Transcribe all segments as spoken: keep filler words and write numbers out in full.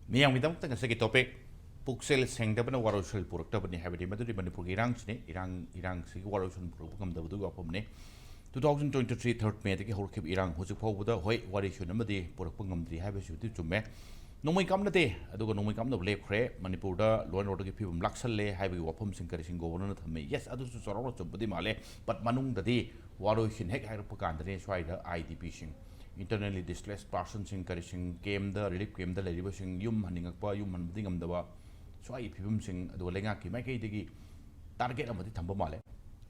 ꯃꯤꯌꯥꯝꯒꯤꯗꯃꯛꯇ ꯉꯁꯤꯒꯤ ꯇꯣꯄꯤꯛ, ꯄꯨꯛꯆꯦꯜ ꯁꯦꯡꯗꯕꯅ ꯋꯥꯔꯣꯏꯁꯤꯜ ꯄꯨꯔꯛꯇꯕꯅꯤ ꯍꯥꯏꯕꯗꯤ ꯃꯗꯨꯗꯤ ꯃꯅꯤꯄꯨꯔꯒꯤ ꯏꯔꯥꯡꯁꯤꯅꯤ꯫ ꯏꯔꯥꯡ ꯏꯔꯥꯡꯁꯤꯒꯤ ꯋꯥꯔꯣꯏꯁꯤꯜ ꯄꯨꯔꯛꯄ ꯉꯝꯗꯕꯗꯨꯒꯤ ꯋꯥꯐꯝꯅꯤ꯫ Two thousand twenty three third May ꯗꯒꯤ ꯍꯧꯔꯛꯈꯤꯕ ꯏꯔꯥꯡ ꯍꯧꯖꯤꯛ ꯐꯥꯎꯕꯗ, ꯍꯣꯏ, ꯋꯥꯔꯣꯏꯁꯤꯟ ꯑꯃꯗꯤ ꯄꯨꯔꯛꯄ ꯉꯝꯗ꯭ꯔꯤ ꯍꯥꯏꯕꯁꯤꯗꯤ ꯆꯨꯝꯃꯦ꯫ ꯅꯣꯡꯃꯩ ꯀꯥꯞꯅꯗꯦ, ꯑꯗꯨꯒ ꯅꯣꯡꯃꯩ ꯀꯥꯞꯅꯕ ꯂꯦꯞꯈ꯭ꯔꯦ꯫ ꯃꯅꯤꯄꯨꯔꯗ law and order ꯒꯤ ꯐꯤꯕꯝ ꯂꯥꯛꯁꯜꯂꯦ ꯍꯥꯏꯕꯒꯤ ꯋꯥꯐꯝꯁꯤꯡ ꯀꯔꯤꯁꯤꯡ ꯒꯣꯕꯔꯅꯔꯅ ꯊꯝꯃꯦ꯫ Yes, ꯑꯗꯨꯁꯨ ꯆꯥꯎꯔꯥꯛꯅ ꯆꯨꯝꯕꯗꯤ ꯃꯥꯜꯂꯦ꯫ But ꯃꯅꯨꯡꯗꯗꯤ ꯋꯥꯔꯣꯏꯁꯤꯟ ꯍꯦꯛ ꯍꯥꯏꯔꯛꯄ ꯀꯥꯟꯗꯅꯦ ꯁ꯭ꯋꯥꯏꯗ IDP ꯁꯤꯡ, internally displaced person ꯁꯤꯡ ꯀꯔꯤꯁꯤꯡ, ꯀꯦꯝꯗ, relief ꯀꯦꯝꯗ ꯂꯩꯔꯤꯕꯁꯤꯡ, ꯌꯨꯝ ꯍꯟꯅꯤꯡꯉꯛꯄ, ꯌꯨꯝ ꯍꯟꯕꯗꯤ ꯉꯝꯗꯕ, ꯁ꯭ꯋꯥꯏꯒꯤ ꯐꯤꯕꯝꯁꯤꯡ, ꯑꯗꯨꯒ ꯂꯩꯉꯥꯛꯀꯤ ꯃꯥꯏꯀꯩꯗꯒꯤ target ꯑꯃꯗꯤ ꯊꯝꯕ ꯃꯥꯜꯂꯦ꯫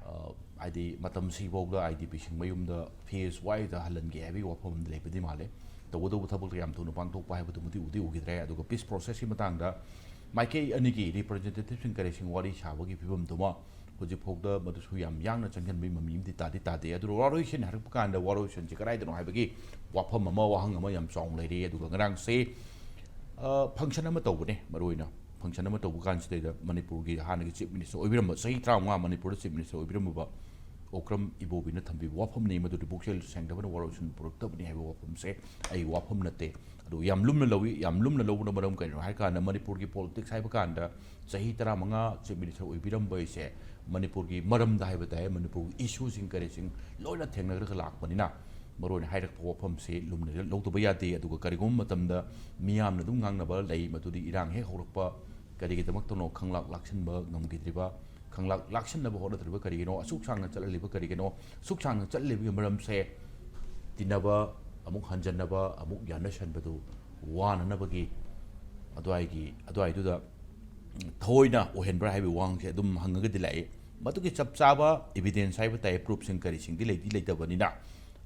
ꯑ, ꯍꯥꯏꯗꯤ ꯃꯇꯝꯁꯤꯐꯥꯎꯗ IDP ꯁꯤꯡ ꯃꯌꯨꯝꯗ phase wise ꯗ ꯍꯜꯍꯟꯒꯦ ꯍꯥꯏꯕꯒꯤ ꯋꯥꯐꯝ ꯑꯃꯗꯤ ꯂꯩꯕꯗꯤ ꯃꯥꯜꯂꯦ꯫ ꯇꯧꯒꯗꯧꯕ ꯊꯕꯛꯇ ꯌꯥꯝ ꯊꯨꯅ ꯄꯥꯡꯊꯣꯛꯄ ꯍꯥꯏꯕꯗꯨꯃꯗꯤ ꯎꯗꯤ ꯎꯈꯤꯗ꯭ꯔꯦ꯫ ꯑꯗꯨꯒ peace process ꯀꯤ ꯃꯇꯥꯡꯗ ꯃꯥꯏꯀꯩ ꯑꯅꯤꯒꯤ representative ꯁꯤꯡ ꯀꯔꯤꯁꯤꯡ ꯋꯥꯔꯤ ꯁꯥꯕꯒꯤ ꯐꯤꯕꯝꯗꯨꯃ ꯍꯧꯖꯤꯛꯐꯥꯎꯗ ꯃꯗꯨꯁꯨ ꯌꯥꯝ ꯌꯥꯡꯅ ꯆꯪꯁꯤꯟꯕꯒꯤ ꯃꯃꯤ ꯑꯃꯗꯤ ꯇꯥꯗꯤ ꯇꯥꯗꯦ꯫ ꯑꯗꯨꯒ ꯋꯥꯔꯣꯏꯁꯤꯟ ꯍꯥꯏꯔꯛꯄ ꯀꯥꯟꯗ ꯋꯥꯔꯣꯏꯁꯤꯟꯁꯤ ꯀꯗꯥꯏꯗꯅꯣ ꯍꯥꯏꯕꯒꯤ ꯋꯥꯐꯝ ꯑꯃ, ꯋꯥꯍꯪ ꯑꯃ ꯌꯥꯝ ꯆꯥꯎꯅ ꯂꯩꯔꯤ꯫ ꯑꯗꯨꯒ ꯉꯔꯥꯡꯁꯦ, ꯑ, function ꯑꯃ ꯇꯧꯕꯅꯦ, ꯃꯔꯨꯑꯣꯏꯅ function ꯑꯃ ꯇꯧꯕ ꯀꯥꯟꯁꯤꯗꯩꯗ ꯃꯅꯤꯄꯨꯔꯒꯤ ꯍꯥꯟꯅꯒꯤ Chief Minister ꯑꯣꯏꯕꯤꯔꯝꯕ, ꯆꯍꯤ ꯇꯔꯥꯃꯉꯥ ꯃꯅꯤꯄꯨꯔꯗ Chief Minister ꯑꯣꯏꯕꯤꯔꯝꯃꯕ ꯑꯣꯀ꯭ꯔꯝ ꯏꯕꯣꯕꯤꯅ ꯊꯝꯕꯤꯕ ꯋꯥꯐꯝꯅꯤ ꯃꯗꯨꯗꯤ, ꯄꯨꯛꯆꯦꯜ ꯁꯦꯡꯗꯕꯅ ꯋꯥꯔꯣꯏꯁꯤꯟ ꯄꯨꯔꯛꯇꯕꯅꯤ ꯍꯥꯏꯕ ꯋꯥꯐꯝꯁꯦ ꯑꯩ ꯋꯥꯐꯝ ꯅꯠꯇꯦ꯫ ꯑꯗꯨ ꯌꯥꯝ ꯂꯨꯝꯅ ꯂꯧꯏ꯫ ꯌꯥꯝ ꯂꯨꯝꯅ ꯂꯧꯕꯅ ꯃꯔꯝ ꯀꯔꯤꯅꯣ ꯍꯥꯏ ꯀꯥꯟꯗ, ꯃꯅꯤꯄꯨꯔꯒꯤ politics ꯍꯥꯏꯕ ꯀꯥꯟꯗ ꯆꯍꯤ ꯇꯔꯥꯃꯉꯥ Chief Minister ꯑꯣꯏꯕꯤꯔꯝꯕ ꯑꯩꯁꯦ ꯃꯅꯤꯄꯨꯔꯒꯤ ꯃꯔꯝꯗ ꯍꯥꯏꯕ ꯇꯥꯏ, ꯃꯅꯤꯄꯨꯔꯒꯤ issue ꯁꯤꯡ ꯀꯔꯤꯁꯤꯡ ꯂꯣꯏꯅ ꯊꯦꯡꯅꯔꯒ ꯂꯥꯛꯄꯅꯤꯅ, ꯃꯔꯨꯑꯣꯏꯅ ꯍꯥꯏꯔꯛꯄ ꯋꯥꯐꯝꯁꯤ ꯂꯨꯝꯅ ꯂꯧꯗꯕ ꯌꯥꯗꯦ꯫ ꯑꯗꯨꯒ ꯀꯔꯤꯒꯨꯝꯕ ꯃꯇꯝꯗ ꯃꯤꯌꯥꯝꯅ ꯑꯗꯨꯝ ꯉꯥꯡꯅꯕ ꯂꯩ, ꯃꯗꯨꯗꯤ ꯏꯔꯥꯡ ꯍꯦꯛ ꯍꯧꯔꯛꯄ ꯀꯔꯤꯒꯤꯗꯃꯛꯇꯅꯣ ꯈꯪꯂꯥꯛ ꯂꯥꯛꯁꯤꯟꯕ ꯉꯝꯈꯤꯗ꯭ꯔꯤꯕ, ꯈꯪꯂꯥꯛ ꯂꯥꯛꯁꯤꯟꯅꯕ ꯍꯣꯠꯅꯗ꯭ꯔꯤꯕ ꯀꯔꯤꯒꯤꯅꯣ, ꯑꯁꯨꯛ ꯁꯥꯡꯅ ꯆꯠꯍꯜꯂꯤꯕ ꯀꯔꯤꯒꯤꯅꯣ, ꯑꯁꯨꯛ ꯁꯥꯡꯅ ꯆꯠꯍꯜꯂꯤꯕꯒꯤ ꯃꯔꯝꯁꯦ ꯇꯤꯟꯅꯕ, ꯑꯃꯨꯛ ꯍꯟꯖꯟꯅꯕ, ꯑꯃꯨꯛ ꯌꯥꯅꯁꯟꯕꯗꯨ ꯋꯥꯅꯅꯕꯒꯤ ꯑꯗꯨꯋꯥꯏꯒꯤ, ꯑꯗꯨꯋꯥꯏꯗꯨꯗ ꯊꯑꯣꯏꯅ ꯑꯣꯏꯍꯟꯕ꯭ꯔꯥ ꯍꯥꯏꯕꯒꯤ ꯋꯥꯍꯪꯁꯦ ꯑꯗꯨꯝ ꯍꯪꯉꯒꯗꯤ ꯂꯥꯛꯏ꯫ ꯃꯗꯨꯒꯤ ꯆꯞ ꯆꯥꯕ evidence ꯍꯥꯏꯕ ꯇꯥꯏ, proof ꯁꯤꯡ ꯀꯔꯤꯁꯤꯡꯗꯤ ꯂꯩꯗꯤ ꯂꯩꯇꯕꯅꯤꯅ,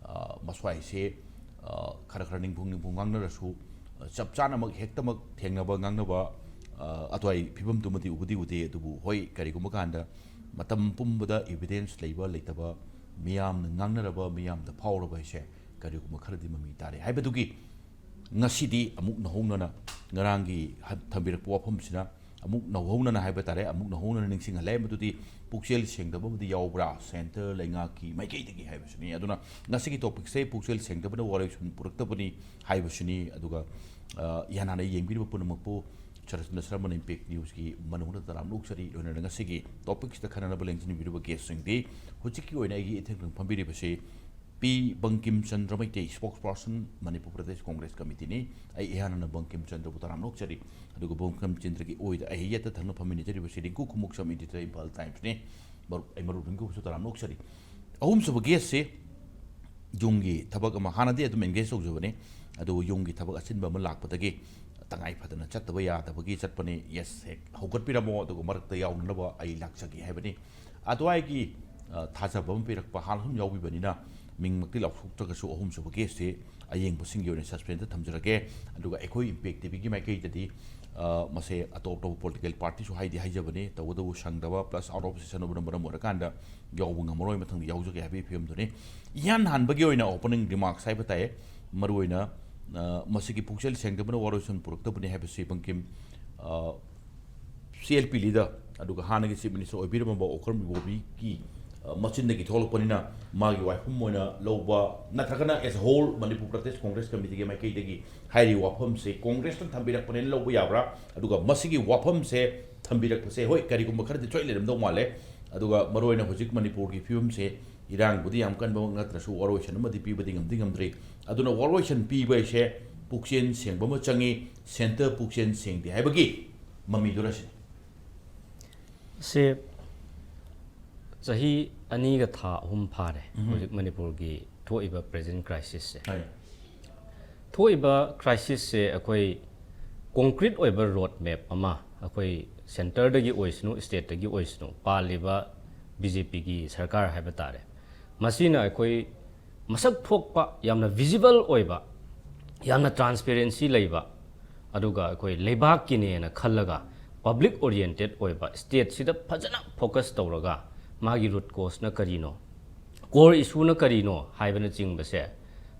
ꯑ, ꯃꯁ꯭ꯋꯥꯏꯁꯦ, ꯑ, ꯈꯔ ꯈꯔ ꯅꯤꯡꯐꯨꯡ ꯅꯤꯡꯐꯨꯡ ꯉꯥꯡꯅꯔꯁꯨ, ꯑ, ꯆꯞ ꯆꯥꯅꯃꯛ ꯍꯦꯛꯇꯃꯛ ꯊꯦꯡꯅꯕ ꯉꯥꯡꯅꯕ, ꯑ, ꯑꯗꯨꯋꯥꯏ ꯐꯤꯕꯝꯗꯨꯃꯗꯤ ꯎꯕꯗꯤ ꯎꯗꯦ꯫ ꯑꯗꯨꯕꯨ ꯍꯣꯏ, ꯀꯔꯤꯒꯨꯝꯕ ꯀꯥꯟꯗ ꯃꯇꯝ ꯄꯨꯝꯕꯗ evidence ꯂꯩꯕ ꯂꯩꯇꯕ, ꯃꯤꯌꯥꯝꯅ ꯉꯥꯡꯅꯔꯕ, ꯃꯤꯌꯥꯝꯗ ꯐꯥꯎꯔꯕ ꯍꯥꯏꯁꯦ ꯀꯔꯤꯒꯨꯝꯕ ꯈꯔꯗꯤ ꯃꯃꯤ ꯇꯥꯔꯦ ꯍꯥꯏꯕꯗꯨꯒꯤ ꯉꯁꯤꯗꯤ ꯑꯃꯨꯛ ꯅꯧꯍꯧꯅꯅ ꯉꯔꯥꯡꯒꯤ ꯍ-, ꯊꯝꯕꯤꯔꯛꯄ ꯋꯥꯐꯝꯁꯤꯅ ꯑꯃꯨꯛ ꯅꯧꯍꯧꯅꯅ ꯍꯥꯏꯕ ꯇꯥꯔꯦ, ꯑꯃꯨꯛ ꯅꯧꯍꯧꯅꯅ ꯅꯤꯡꯁꯤꯡꯍꯜꯂꯦ꯫ ꯃꯗꯨꯗꯤ ꯄꯨꯛꯆꯦꯜ ꯁꯦꯡꯗꯕ ꯑꯃꯗꯤ ꯌꯥꯎꯕ꯭ꯔꯥ ꯁꯦꯟꯇꯔ ꯂꯩꯉꯥꯛꯀꯤ ꯃꯥꯏꯀꯩꯗꯒꯤ ꯍꯥꯏꯕꯁꯤꯅꯤ꯫ ꯑꯗꯨꯅ ꯉꯁꯤꯒꯤ ꯇꯣꯄꯤꯛꯁꯦ ꯄꯨꯛꯆꯦꯜ ꯁꯦꯡꯗꯕꯅ ꯋꯥꯔꯣꯏꯁꯤꯟ ꯄꯨꯔꯛꯇꯕꯅꯤ ꯍꯥꯏꯕꯁꯤꯅꯤ꯫ ꯑꯗꯨꯒ, ꯑ, ꯏꯍꯥꯟ ꯍꯥꯟꯅ ꯌꯦꯡꯕꯤꯔꯤꯕ ꯄꯨꯝꯅꯃꯛꯄꯨ ꯁꯔꯠꯆꯟꯗ꯭ꯔ ꯁꯔꯃꯟ ꯏꯝꯄꯦꯛ ꯅ꯭ꯌꯨꯁꯀꯤ ꯃꯅꯨꯡꯗ ꯇꯔꯥꯝꯅ ꯑꯣꯛꯆꯔꯤ꯫ ꯂꯣꯏꯅꯅ ꯉꯁꯤꯒꯤ ꯇꯣꯄꯤꯛꯁꯤꯗ ꯈꯟꯅꯅꯕ ꯂꯦꯡꯁꯤꯟꯕꯤꯔꯤꯕ ꯒꯦꯁꯁꯤꯡꯗꯤ ꯍꯧꯖꯤꯛꯀꯤ ꯑꯣꯏꯅ ꯑꯩꯒꯤ ꯏꯊꯪ ꯏꯊꯪ ꯐꯝꯕꯤꯔꯤꯕꯁꯤ ꯄꯤ ꯕꯪꯀꯤꯝ ꯆꯟꯗ꯭ꯔ ꯃꯩꯇꯩ, ꯁ꯭ꯄꯣꯛꯁ ꯄꯥꯔꯁꯟ, ꯃꯅꯤꯄꯨꯔ ꯄ꯭ꯔꯗꯦꯁ ꯀꯣꯡꯒ꯭ꯔꯦꯁ ꯀꯃꯤꯇꯤꯅꯤ꯫ ꯑꯩ ꯏꯍꯥꯟ ꯍꯥꯟꯅ ꯕꯪꯀꯤꯝ ꯆꯟꯗ꯭ꯔꯕꯨ ꯇꯔꯥꯝꯅ ꯑꯣꯛꯆꯔꯤ꯫ ꯑꯗꯨꯒ ꯕꯪꯀꯤꯝ ꯆꯟꯗ꯭ꯔꯒꯤ ꯑꯣꯏꯗ ꯑꯩ ꯌꯦꯠꯇ ꯊꯪꯅ ꯐꯝꯃꯤꯟꯅꯖꯔꯤꯕꯁꯤ ꯔꯤꯡꯀꯨ ꯈꯨꯃꯨꯛꯆꯝ, ꯏꯗꯤꯇꯔ, ꯏꯝꯐꯥꯜ ꯇꯥꯏꯝꯁꯅꯤ꯫ ꯃꯔꯨꯞ, ꯑꯩ ꯃꯔꯨꯞ ꯔꯤꯡꯀꯨꯕꯨꯁꯨ ꯇꯔꯥꯝꯅ ꯑꯣꯛꯆꯔꯤ꯫ ꯑꯍꯨꯝꯁꯨꯕ ꯒꯦꯁꯁꯤ ꯌꯨꯝꯒꯤ ꯊꯕꯛ ꯑꯃ, ꯍꯥꯟꯅꯗꯤ ꯑꯗꯨꯝ ꯑꯦꯡꯒꯦꯖ ꯇꯧꯖꯕꯅꯤ, ꯑꯗꯨꯕꯨ ꯌꯨꯝꯒꯤ ꯊꯕꯛ ꯑꯆꯤꯟꯕ ꯑꯃ ꯂꯥꯛꯄꯗꯒꯤ ꯇꯉꯥꯏ ꯐꯗꯅ ꯆꯠꯇꯕ ꯌꯥꯗꯕꯒꯤ ꯆꯠꯄꯅꯤ꯫ ꯌꯦꯁ, ꯍꯦꯛ ꯍꯧꯒꯠꯄꯤꯔꯝꯃꯣ, ꯑꯗꯨꯒ ꯃꯔꯛꯇ ꯌꯥꯎꯅꯅꯕ ꯑꯩ ꯂꯥꯛꯆꯒꯦ ꯍꯥꯏꯕꯅꯤ꯫ ꯑꯗꯨꯋꯥꯏꯒꯤ, ꯑ, ꯊꯥꯖꯕ ꯑꯃ ꯄꯤꯔꯛꯄ, ꯍꯥꯟꯅ ꯁꯨꯝ ꯌꯥꯎꯕꯤꯕꯅꯤꯅ ꯃꯤꯡꯃꯛꯇꯤ ꯂꯥꯎꯊꯣꯛꯇ꯭ꯔꯒꯁꯨ ꯑꯍꯨꯝꯁꯨꯕ ꯒꯦꯁꯁꯤ ꯑꯌꯦꯡꯕꯁꯤꯡꯒꯤ ꯑꯣꯏꯅ ꯁꯁꯄꯦꯟꯁꯇ ꯊꯝꯖꯔꯒꯦ꯫ ꯑꯗꯨꯒ ꯑꯩꯈꯣꯏ ꯏꯝꯄꯦꯛ ꯇꯤꯚꯤꯒꯤ ꯃꯥꯏꯀꯩꯗꯗꯤ, ꯑ, ꯃꯁꯦ ꯑꯇꯣꯞ ꯑꯇꯣꯞꯄ ꯄꯣꯂꯤꯇꯤꯀꯦꯜ ꯄꯥꯔꯇꯤꯁꯨ ꯍꯥꯏꯗꯤ ꯍꯥꯏꯖꯕꯅꯤ, ꯇꯧꯕꯇꯕꯨ ꯁꯪꯗꯕ plus out of session ꯑꯣꯏꯕꯅ ꯃꯔꯝ ꯑꯣꯏꯔꯀꯥꯟꯗ ꯌꯥꯎꯕ ꯉꯝꯃꯔꯣꯏ, ꯃꯊꯪꯗ ꯌꯥꯎꯖꯒꯦ ꯍꯥꯏꯕꯒꯤ ꯐꯤꯕꯝꯗꯨꯅꯤ꯫ ꯏꯍꯥꯟ ꯍꯥꯟꯕꯒꯤ ꯑꯣꯏꯅ ꯑꯣꯄꯅꯤꯡ ꯔꯤꯃꯥꯔꯛꯁ ꯍꯥꯏꯕ ꯇꯥꯏ, ꯃꯔꯨꯑꯣꯏꯅ, ꯑ, ꯃꯁꯤꯒꯤ ꯄꯨꯛꯆꯦꯜ ꯁꯦꯡꯗꯕꯅ ꯋꯥꯔꯣꯏꯁꯤꯟ ꯄꯨꯔꯛꯇꯕꯅꯤ ꯍꯥꯏꯕꯁꯤ ꯕꯪꯀꯤꯝ, ꯑ, ꯁꯤ ꯑꯦꯜ ꯄꯤ ꯂꯤꯗꯔ, ꯑꯗꯨꯒ ꯍꯥꯟꯅꯒꯤ ꯆꯤꯐ ꯃꯤꯅꯤꯁꯇꯔ ꯑꯣꯏꯕꯤꯔꯝꯕ ꯑꯣꯀ꯭ꯔꯝ ꯏꯕꯣꯕꯤꯒꯤ, ꯑ, ꯃꯆꯤꯟꯗꯒꯤ ꯊꯣꯛꯂꯛꯄꯅꯤꯅ ꯃꯥꯒꯤ ꯋꯥꯐꯝ ꯑꯣꯏꯅ ꯂꯧꯕ, ꯅꯠꯇ꯭ꯔꯒꯅ as a whole Manipur Pradesh Congress ꯀꯃꯤꯇꯤꯒꯤ ꯃꯥꯏꯀꯩꯗꯒꯤ ꯍꯥꯏꯔꯤꯕ ꯋꯥꯐꯝꯁꯦ ꯀꯣꯡꯒ꯭ꯔꯦꯁꯅ ꯊꯝꯕꯤꯔꯛꯄꯅꯦꯅ ꯂꯧꯕ ꯌꯥꯕ꯭ꯔꯥ? ꯑꯗꯨꯒ ꯃꯁꯤꯒꯤ ꯋꯥꯐꯝꯁꯦ ꯊꯝꯕꯤꯔꯛꯄꯁꯦ, ꯍꯣꯏ, ꯀꯔꯤꯒꯨꯝꯕ ꯈꯔꯗꯤ ꯁꯣꯏ ꯂꯩꯔꯝꯗꯧ ꯃꯥꯜꯂꯦ꯫ ꯑꯗꯨꯒ ꯃꯔꯨꯑꯣꯏꯅ ꯍꯧꯖꯤꯛ ꯃꯅꯤꯄꯨꯔꯒꯤ ꯐꯤꯕꯝꯁꯦ ꯏꯔꯥꯡꯕꯨꯗꯤ ꯌꯥꯝ ꯀꯟꯕꯃꯛ ꯅꯠꯇ꯭ꯔꯁꯨ ꯋꯥꯔꯣꯏꯁꯟ ꯑꯃꯗꯤ ꯄꯤꯕꯗꯤ ꯉꯝꯗꯤ ꯉꯝꯗ꯭ꯔꯤ꯫ ꯑꯗꯨꯅ ꯋꯥꯔꯣꯏꯁꯟ ꯄꯤꯕ ꯍꯥꯏꯁꯦ ꯄꯨꯛꯆꯦꯜ ꯁꯦꯡꯕ ꯑꯃ ꯆꯪꯉꯤ, ꯁꯦꯟꯇꯔ ꯄꯨꯛꯆꯦꯜ ꯁꯦꯡꯗꯦ ꯍꯥꯏꯕꯒꯤ ꯃꯃꯤꯗꯨꯔ ꯁꯤꯅꯤ꯫ ꯁꯦ ꯆꯍꯤ ꯑꯅꯤꯒ ꯊꯥ ꯑꯍꯨꯝ ꯐꯥꯔꯦ ꯍꯧꯖꯤꯛ ꯃꯅꯤꯄꯨꯔꯒꯤ ꯊꯣꯛꯏꯕ ꯄ꯭ꯔꯦꯖꯦꯟ ꯀ꯭ꯔꯥꯏꯁꯤꯁꯁꯦ꯫ ꯊꯣꯛꯏꯕ ꯀ꯭ꯔꯥꯏꯁꯤꯁꯁꯦ ꯑꯩꯈꯣꯏ ꯀꯣꯡꯀ꯭ꯔꯤꯠ ꯑꯣꯏꯕ ꯔꯣꯗ ꯃꯦꯞ ꯑꯃ ꯑꯩꯈꯣꯏ ꯁꯦꯟꯇꯔꯗꯒꯤ ꯑꯣꯏꯁꯅꯨ, ꯁ꯭ꯇꯦꯠꯇꯒꯤ ꯑꯣꯏꯁꯅꯨ, ꯄꯥꯜꯂꯤꯕ ꯕꯤ ꯖꯦ ꯄꯤꯒꯤ ꯁꯔꯀꯥꯔ ꯍꯥꯏꯕ ꯇꯥꯔꯦ, ꯃꯁꯤꯅ ꯑꯩꯈꯣꯏ ꯃꯁꯛ ꯊꯣꯛꯄ, ꯌꯥꯝꯅ ꯚꯤꯖꯤꯕꯜ ꯑꯣꯏꯕ, ꯌꯥꯝꯅ ꯇ꯭ꯔꯥꯟꯁꯄꯦꯔꯦꯟꯁꯤ ꯂꯩꯕ, ꯑꯗꯨꯒ ꯑꯩꯈꯣꯏ ꯂꯩꯕꯥꯛꯀꯤꯅꯦꯅ ꯈꯜꯂꯒ ꯄꯕ꯭ꯂꯤꯛ ꯑꯣꯔꯤꯌꯦꯟꯇꯦꯠ ꯑꯣꯏꯕ, ꯁ꯭ꯇꯦꯠꯁꯤꯗ ꯐꯖꯅ ꯐꯣꯀꯁ ꯇꯧꯔꯒ ꯃꯥꯒꯤ ꯔꯨꯠ ꯀꯣꯁꯅ ꯀꯔꯤꯅꯣ, ꯀꯣꯔ ꯏꯁꯨꯅ ꯀꯔꯤꯅꯣ ꯍꯥꯏꯕꯅꯆꯤꯡꯕꯁꯦ,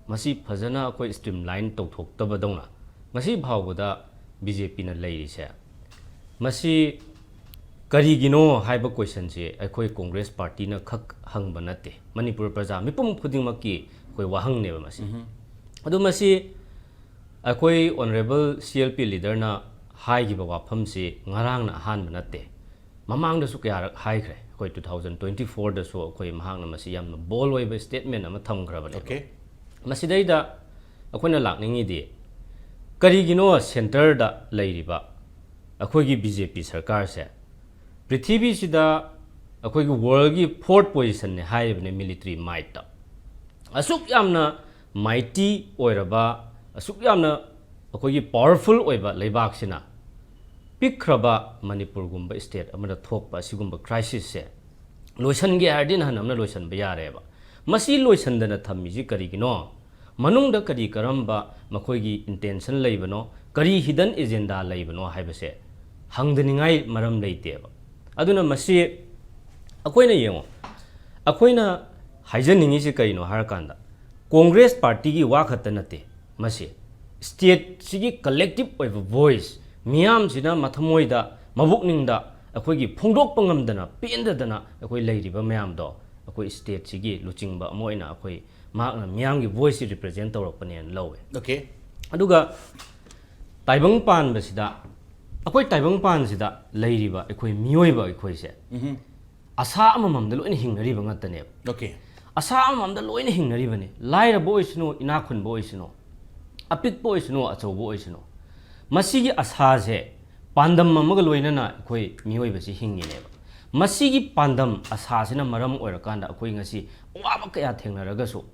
ꯃꯁꯤ ꯐꯖꯅ ꯑꯩꯈꯣꯏ ꯁ꯭ꯇ꯭ꯔꯤꯝꯂꯥꯏꯟ ꯇꯧꯊꯣꯛꯇꯕꯗꯧꯅ ꯉꯁꯤ ꯐꯥꯎꯕꯗ ꯕꯤ ꯖꯦ ꯄꯤꯅ ꯂꯩꯔꯤꯁꯦ꯫ ꯃꯁꯤ ꯀꯔꯤꯒꯤꯅꯣ ꯍꯥꯏꯕ ꯀꯣꯏꯁꯟꯁꯤ ꯑꯩꯈꯣꯏ ꯀꯣꯡꯒ꯭ꯔꯦꯁ ꯄꯥꯔꯇꯤꯅ ꯈꯛ ꯍꯪꯕ ꯅꯠꯇꯦ, ꯃꯅꯤꯄꯨꯔ ꯄ꯭ꯔꯖꯥ ꯃꯤꯄꯨꯝ ꯈꯨꯗꯤꯡꯃꯛꯀꯤ ꯑꯩꯈꯣꯏ ꯋꯥꯍꯪꯅꯦꯕ ꯃꯁꯤ꯫ ꯑꯗꯨ ꯃꯁꯤ ꯑꯩꯈꯣꯏ ꯑꯣꯅꯔꯦꯕꯜ ꯁꯤ ꯑꯦꯜ ꯄꯤ ꯂꯤꯗꯔꯅ ꯍꯥꯏꯈꯤꯕ ꯋꯥꯐꯝꯁꯤ ꯉꯔꯥꯡꯅ ꯑꯍꯥꯟꯕ ꯅꯠꯇꯦ, ꯃꯃꯥꯡꯗꯁꯨ ꯀꯌꯥꯔꯛ ꯍꯥꯏꯈ꯭ꯔꯦ꯫ ꯑꯩꯈꯣꯏ ꯇꯨ ꯊꯥꯎꯖꯟ ꯇ꯭ꯋꯦꯟꯇꯤ ꯐꯣꯔꯗꯁꯨ ꯑꯩꯈꯣꯏ ꯃꯍꯥꯛꯅ ꯃꯁꯤ ꯌꯥꯝꯅ ꯕꯣꯜ ꯑꯣꯏꯕ ꯁ꯭ꯇꯦꯠꯃꯦꯟ ꯑꯃ ꯊꯝꯈ꯭ꯔꯕꯅꯦ꯫ Okay. ꯃꯁꯤꯗꯩꯗ ꯑꯩꯈꯣꯏꯅ ꯂꯥꯛꯅꯤꯡꯉꯤꯗꯤ, ꯀꯔꯤꯒꯤꯅꯣ ꯁꯦꯟꯇꯔꯗ ꯂꯩꯔꯤꯕ ꯑꯩꯈꯣꯏꯒꯤ ꯕꯤ ꯖꯦ ꯄꯤ ꯁꯔꯀꯥꯔꯁꯦ ꯄ꯭ꯔꯤꯊꯤꯕꯤꯁꯤꯗ ꯑꯩꯈꯣꯏꯒꯤ ꯋꯥꯔꯜꯒꯤ ꯐꯣꯔꯠ ꯄꯣꯖꯤꯁꯟꯅꯦ ꯍꯥꯏꯔꯤꯕꯅꯦ ꯃꯤꯂꯤꯇꯔꯤ ꯃꯥꯏꯠꯇ꯫ ꯑꯁꯨꯛ ꯌꯥꯝꯅ ꯃꯥꯏꯇꯤ ꯑꯣꯏꯔꯕ, ꯑꯁꯨꯛ ꯌꯥꯝꯅ ꯑꯩꯈꯣꯏꯒꯤ ꯄꯥꯋꯔꯐꯨꯜ ꯑꯣꯏꯕ ꯂꯩꯕꯥꯛꯁꯤꯅ ꯄꯤꯛꯈ꯭ꯔꯕ ꯃꯅꯤꯄꯨꯔꯒꯨꯝꯕ ꯁ꯭ꯇꯦꯠ ꯑꯃꯗ ꯊꯣꯛꯄ ꯑꯁꯤꯒꯨꯝꯕ ꯀ꯭ꯔꯥꯏꯁꯤꯁꯁꯦ ꯂꯣꯏꯁꯤꯟꯒꯦ ꯍꯥꯏꯔꯗꯤ ꯅꯍꯥꯟ ꯑꯃꯅ ꯂꯣꯏꯁꯤꯟꯕ ꯌꯥꯔꯦꯕ꯫ ꯃꯁꯤ ꯂꯣꯏꯁꯤꯟꯗꯅ ꯊꯝꯃꯤꯁꯤ ꯀꯔꯤꯒꯤꯅꯣ? ꯃꯅꯨꯡꯗ ꯀꯔꯤ ꯀꯔꯝꯕ ꯃꯈꯣꯏꯒꯤ ꯏꯟꯇꯦꯟꯁꯟ ꯂꯩꯕꯅꯣ, ꯀꯔꯤ ꯍꯤꯗꯟ ꯑꯦꯖꯦꯟꯗꯥ ꯂꯩꯕꯅꯣ ꯍꯥꯏꯕꯁꯦ ꯍꯪꯗꯅꯤꯡꯉꯥꯏ ꯃꯔꯝ ꯂꯩꯇꯦꯕ꯫ ꯑꯗꯨꯅ ꯃꯁꯤ ꯑꯩꯈꯣꯏꯅ ꯌꯦꯡꯉꯣ, ꯑꯩꯈꯣꯏꯅ ꯍꯥꯏꯖꯅꯤꯡꯉꯤꯁꯤ ꯀꯔꯤꯅꯣ ꯍꯥꯏꯔꯀꯥꯟꯗ, ꯀꯣꯡꯒ꯭ꯔꯦꯁ ꯄꯥꯔꯇꯤꯒꯤ ꯋꯥ ꯈꯛꯇ ꯅꯠꯇꯦ ꯃꯁꯤ, ꯁ꯭ꯇꯦꯠꯁꯤꯒꯤ ꯀꯂꯦꯛꯇꯤꯞ ꯑꯣꯏꯕ ꯚꯣꯏꯁ, ꯃꯤꯌꯥꯝꯁꯤꯅ ꯃꯊꯃꯣꯏꯗ, ꯃꯕꯨꯛꯅꯤꯡꯗ ꯑꯩꯈꯣꯏꯒꯤ ꯐꯣꯡꯗꯣꯛꯄ ꯉꯝꯗꯅ, ꯄꯦꯟꯗꯗꯅ ꯑꯩꯈꯣꯏ ꯂꯩꯔꯤꯕ ꯃꯌꯥꯝꯗꯣ ꯑꯩꯈꯣꯏ ꯁ꯭ꯇꯦꯠꯁꯤꯒꯤ ꯂꯨꯆꯤꯡꯕ ꯑꯃ ꯑꯣꯏꯅ ꯑꯩꯈꯣꯏ ꯃꯍꯥꯛꯅ ꯃꯤꯌꯥꯝꯒꯤ ꯚꯣꯏꯁꯁꯤ ꯔꯤꯄ꯭ꯔꯖꯦꯟ ꯇꯧꯔꯛꯄꯅꯦꯅ ꯂꯧꯋꯦ꯫ Okay. ꯑꯗꯨꯒ ꯇꯥꯏꯕꯪ ꯄꯥꯟꯕꯁꯤꯗ, ꯑꯩꯈꯣꯏ ꯇꯥꯏꯕꯪ ꯄꯥꯟꯁꯤꯗ ꯂꯩꯔꯤꯕ ꯑꯩꯈꯣꯏ ꯃꯤꯑꯣꯏꯕ ꯑꯩꯈꯣꯏꯁꯦ ꯑꯁꯥ ꯑꯃꯃꯝꯗ ꯂꯣꯏꯅ ꯍꯤꯡꯅꯔꯤꯕ ꯉꯥꯛꯇꯅꯦꯕ꯫ Okay. ꯑꯁꯥ ꯑꯃꯃꯝꯗ ꯂꯣꯏꯅ ꯍꯤꯡꯅꯔꯤꯕꯅꯤ, ꯂꯥꯏꯔꯕ ꯑꯣꯏꯁꯅꯨ, ꯏꯅꯥꯛ ꯈꯨꯟꯕ ꯑꯣꯏꯁꯅꯨ, ꯑꯄꯤꯛꯄ ꯑꯣꯏꯁꯅꯨ, ꯑꯆꯧꯕ ꯑꯣꯏꯁꯅꯨ, ꯃꯁꯤꯒꯤ ꯑꯁꯥꯁꯦ ꯄꯥꯟꯗꯝ ꯑꯃꯒ ꯂꯣꯏꯅꯅ ꯑꯩꯈꯣꯏ ꯃꯤꯑꯣꯏꯕꯁꯤ ꯍꯤꯡꯉꯤꯅꯦꯕ꯫ ꯃꯁꯤꯒꯤ ꯄꯥꯟꯗꯝ ꯑꯁꯥꯁꯤꯅ ꯃꯔꯝ ꯑꯣꯏꯔꯀꯥꯟꯗ ꯑꯩꯈꯣꯏ ꯉꯁꯤ ꯑꯋꯥꯕ ꯀꯌꯥ ꯊꯦꯡꯅꯔꯒꯁꯨ,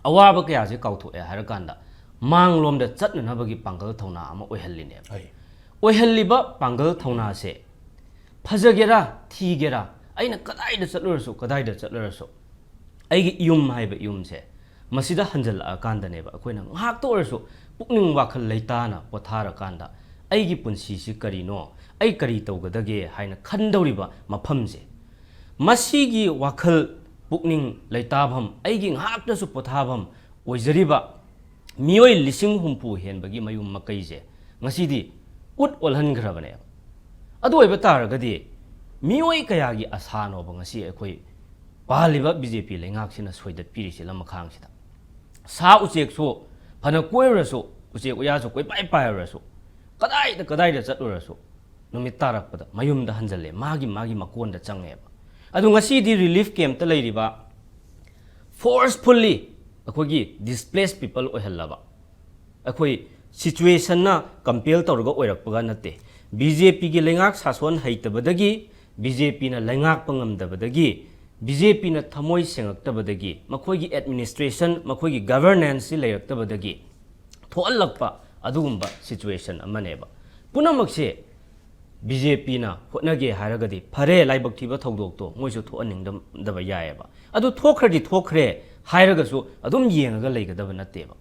ꯑꯋꯥꯕ ꯀꯌꯥꯁꯦ ꯀꯥꯎꯊꯣꯛꯑꯦ ꯍꯥꯏꯔꯀꯥꯟꯗ ꯃꯥꯡꯂꯣꯝꯗ ꯆꯠꯅꯅꯕꯒꯤ ꯄꯥꯡꯒꯜ ꯊꯧꯅꯥ ꯑꯃ ꯑꯣꯏꯍꯜꯂꯤꯅꯦꯕ꯫ ꯍꯣꯏ. ꯑꯣꯏꯍꯜꯂꯤꯕ ꯄꯥꯡꯒꯜ ꯊꯧꯅꯥꯁꯦ ꯐꯖꯒꯦꯔꯥ ꯊꯤꯒꯦꯔꯥ, ꯑꯩꯅ ꯀꯗꯥꯏꯗ ꯆꯠꯂꯨꯔꯁꯨ, ꯀꯗꯥꯏꯗ ꯆꯠꯂꯨꯔꯁꯨ, ꯑꯩꯒꯤ ꯏꯌꯨꯝ ꯍꯥꯏꯕ ꯏꯌꯨꯝꯁꯦ ꯃꯁꯤꯗ ꯍꯟꯖꯜꯂꯛꯑꯀꯥꯟꯗꯅꯦꯕ ꯑꯩꯈꯣꯏꯅ ꯉꯥꯏꯍꯥꯛꯇ ꯑꯣꯏꯔꯁꯨ ꯄꯨꯛꯅꯤꯡ ꯋꯥꯈꯜ ꯂꯩꯇꯥꯅ ꯄꯣꯊꯥꯔꯀꯥꯟꯗ, ꯑꯩꯒꯤ ꯄꯨꯟꯁꯤꯁꯤ ꯀꯔꯤꯅꯣ, ꯑꯩ ꯀꯔꯤ ꯇꯧꯒꯗꯒꯦ ꯍꯥꯏꯅ ꯈꯟꯗꯧꯔꯤꯕ ꯃꯐꯝꯁꯦ, ꯃꯁꯤꯒꯤ ꯋꯥꯈꯜ ꯄꯨꯛꯅꯤꯡ ꯂꯩꯇꯥꯐꯝ, ꯑꯩꯒꯤ ꯉꯥꯏꯍꯥꯛꯇꯁꯨ ꯄꯣꯊꯥꯐꯝ ꯑꯣꯏꯖꯔꯤꯕ ꯃꯤꯑꯣꯏ ꯂꯤꯁꯤꯡ ꯍꯨꯝꯐꯨ ꯍꯦꯟꯕꯒꯤ ꯃꯌꯨꯝ ꯃꯀꯩꯁꯦ ꯉꯁꯤꯗꯤ ꯎꯠ ꯑꯣꯜꯍꯟꯈ꯭ꯔꯕꯅꯦꯕ꯫ ꯑꯗꯨ ꯑꯣꯏꯕ ꯇꯥꯔꯒꯗꯤ ꯃꯤꯑꯣꯏ ꯀꯌꯥꯒꯤ ꯑꯁꯥꯅꯣꯕ ꯉꯁꯤ ꯑꯩꯈꯣꯏ ꯄꯥꯜꯂꯤꯕ ꯕꯤ ꯖꯦ ꯄꯤ ꯂꯩꯉꯥꯛꯁꯤꯅ ꯁꯣꯏꯗꯠꯄꯤꯔꯤꯁꯤ ꯂꯝꯈꯥꯡꯁꯤꯗ? ꯁꯥ ꯎꯆꯦꯛꯁꯨ ꯐꯅ ꯀꯣꯏꯔꯨꯔꯁꯨ, ꯎꯆꯦꯛ ꯎꯌꯥꯁꯨ ꯀꯣꯏꯄꯥꯏ ꯄꯥꯏꯔꯨꯔꯁꯨ, ꯀꯗꯥꯏꯗ ꯀꯗꯥꯏꯗ ꯆꯠꯂꯨꯔꯁꯨ, ꯅꯨꯃꯤꯠ ꯇꯥꯔꯛꯄꯗ ꯃꯌꯨꯝꯗ ꯍꯟꯖꯜꯂꯦ, ꯃꯥꯒꯤ ꯃꯥꯒꯤ ꯃꯀꯣꯟꯗ ꯆꯪꯉꯦꯕ꯫ ꯑꯗꯨ ꯉꯁꯤꯗꯤ ꯔꯤꯂꯤꯐ ꯀꯦꯝꯞꯇ ꯂꯩꯔꯤꯕ, ꯐꯣꯔꯁꯐꯨꯜꯂꯤ ꯑꯩꯈꯣꯏꯒꯤ ꯗꯤꯁꯄ꯭ꯂꯦꯁ ꯄꯤꯄꯜ ꯑꯣꯏꯍꯜꯂꯕ, ꯑꯩꯈꯣꯏ ꯁꯤꯆꯨꯋꯦꯁꯟꯅ ꯀꯝꯄꯦꯜ ꯇꯧꯔꯒ ꯑꯣꯏꯔꯛꯄꯒ ꯅꯠꯇꯦ꯫ ꯕꯤ ꯖꯦ ꯄꯤꯒꯤ ꯂꯩꯉꯥꯛ ꯁꯥꯁꯣꯟ ꯍꯩꯇꯕꯗꯒꯤ, ꯕꯤ ꯖꯦ ꯄꯤꯅ ꯂꯩꯉꯥꯛꯄ ꯉꯝꯗꯕꯗꯒꯤ, ꯕꯤ ꯖꯦ ꯄꯤꯅ ꯊꯃꯣꯏ ꯁꯦꯡꯉꯛꯇꯕꯗꯒꯤ, ꯃꯈꯣꯏꯒꯤ ꯑꯦꯗꯃꯤꯅꯤꯁꯇ꯭ꯔꯦꯁꯟ, ꯃꯈꯣꯏꯒꯤ ꯒꯚꯔꯅꯦꯟꯁꯁꯤ ꯂꯩꯔꯛꯇꯕꯗꯒꯤ ꯊꯣꯛꯍꯜꯂꯛꯄ ꯑꯗꯨꯒꯨꯝꯕ ꯁꯤꯆꯨꯋꯦꯁꯟ ꯑꯃꯅꯦꯕ꯫ ꯄꯨꯝꯅꯃꯛꯁꯦ ꯕꯤ ꯖꯦ ꯄꯤꯅ ꯍꯣꯠꯅꯒꯦ ꯍꯥꯏꯔꯒꯗꯤ ꯐꯔꯦ, ꯂꯥꯏꯕꯛ ꯊꯤꯕ ꯊꯧꯗꯣꯛꯇꯣ ꯃꯣꯏꯁꯨ ꯊꯣꯛꯍꯟꯅꯤꯡꯗꯕ ꯌꯥꯏꯑꯕ꯫ ꯑꯗꯨ ꯊꯣꯛꯈ꯭ꯔꯗꯤ ꯊꯣꯛꯈ꯭ꯔꯦ ꯍꯥꯏꯔꯒꯁꯨ ꯑꯗꯨꯝ ꯌꯦꯡꯉꯒ ꯂꯩꯒꯗꯕ ꯅꯠꯇꯦꯕ꯫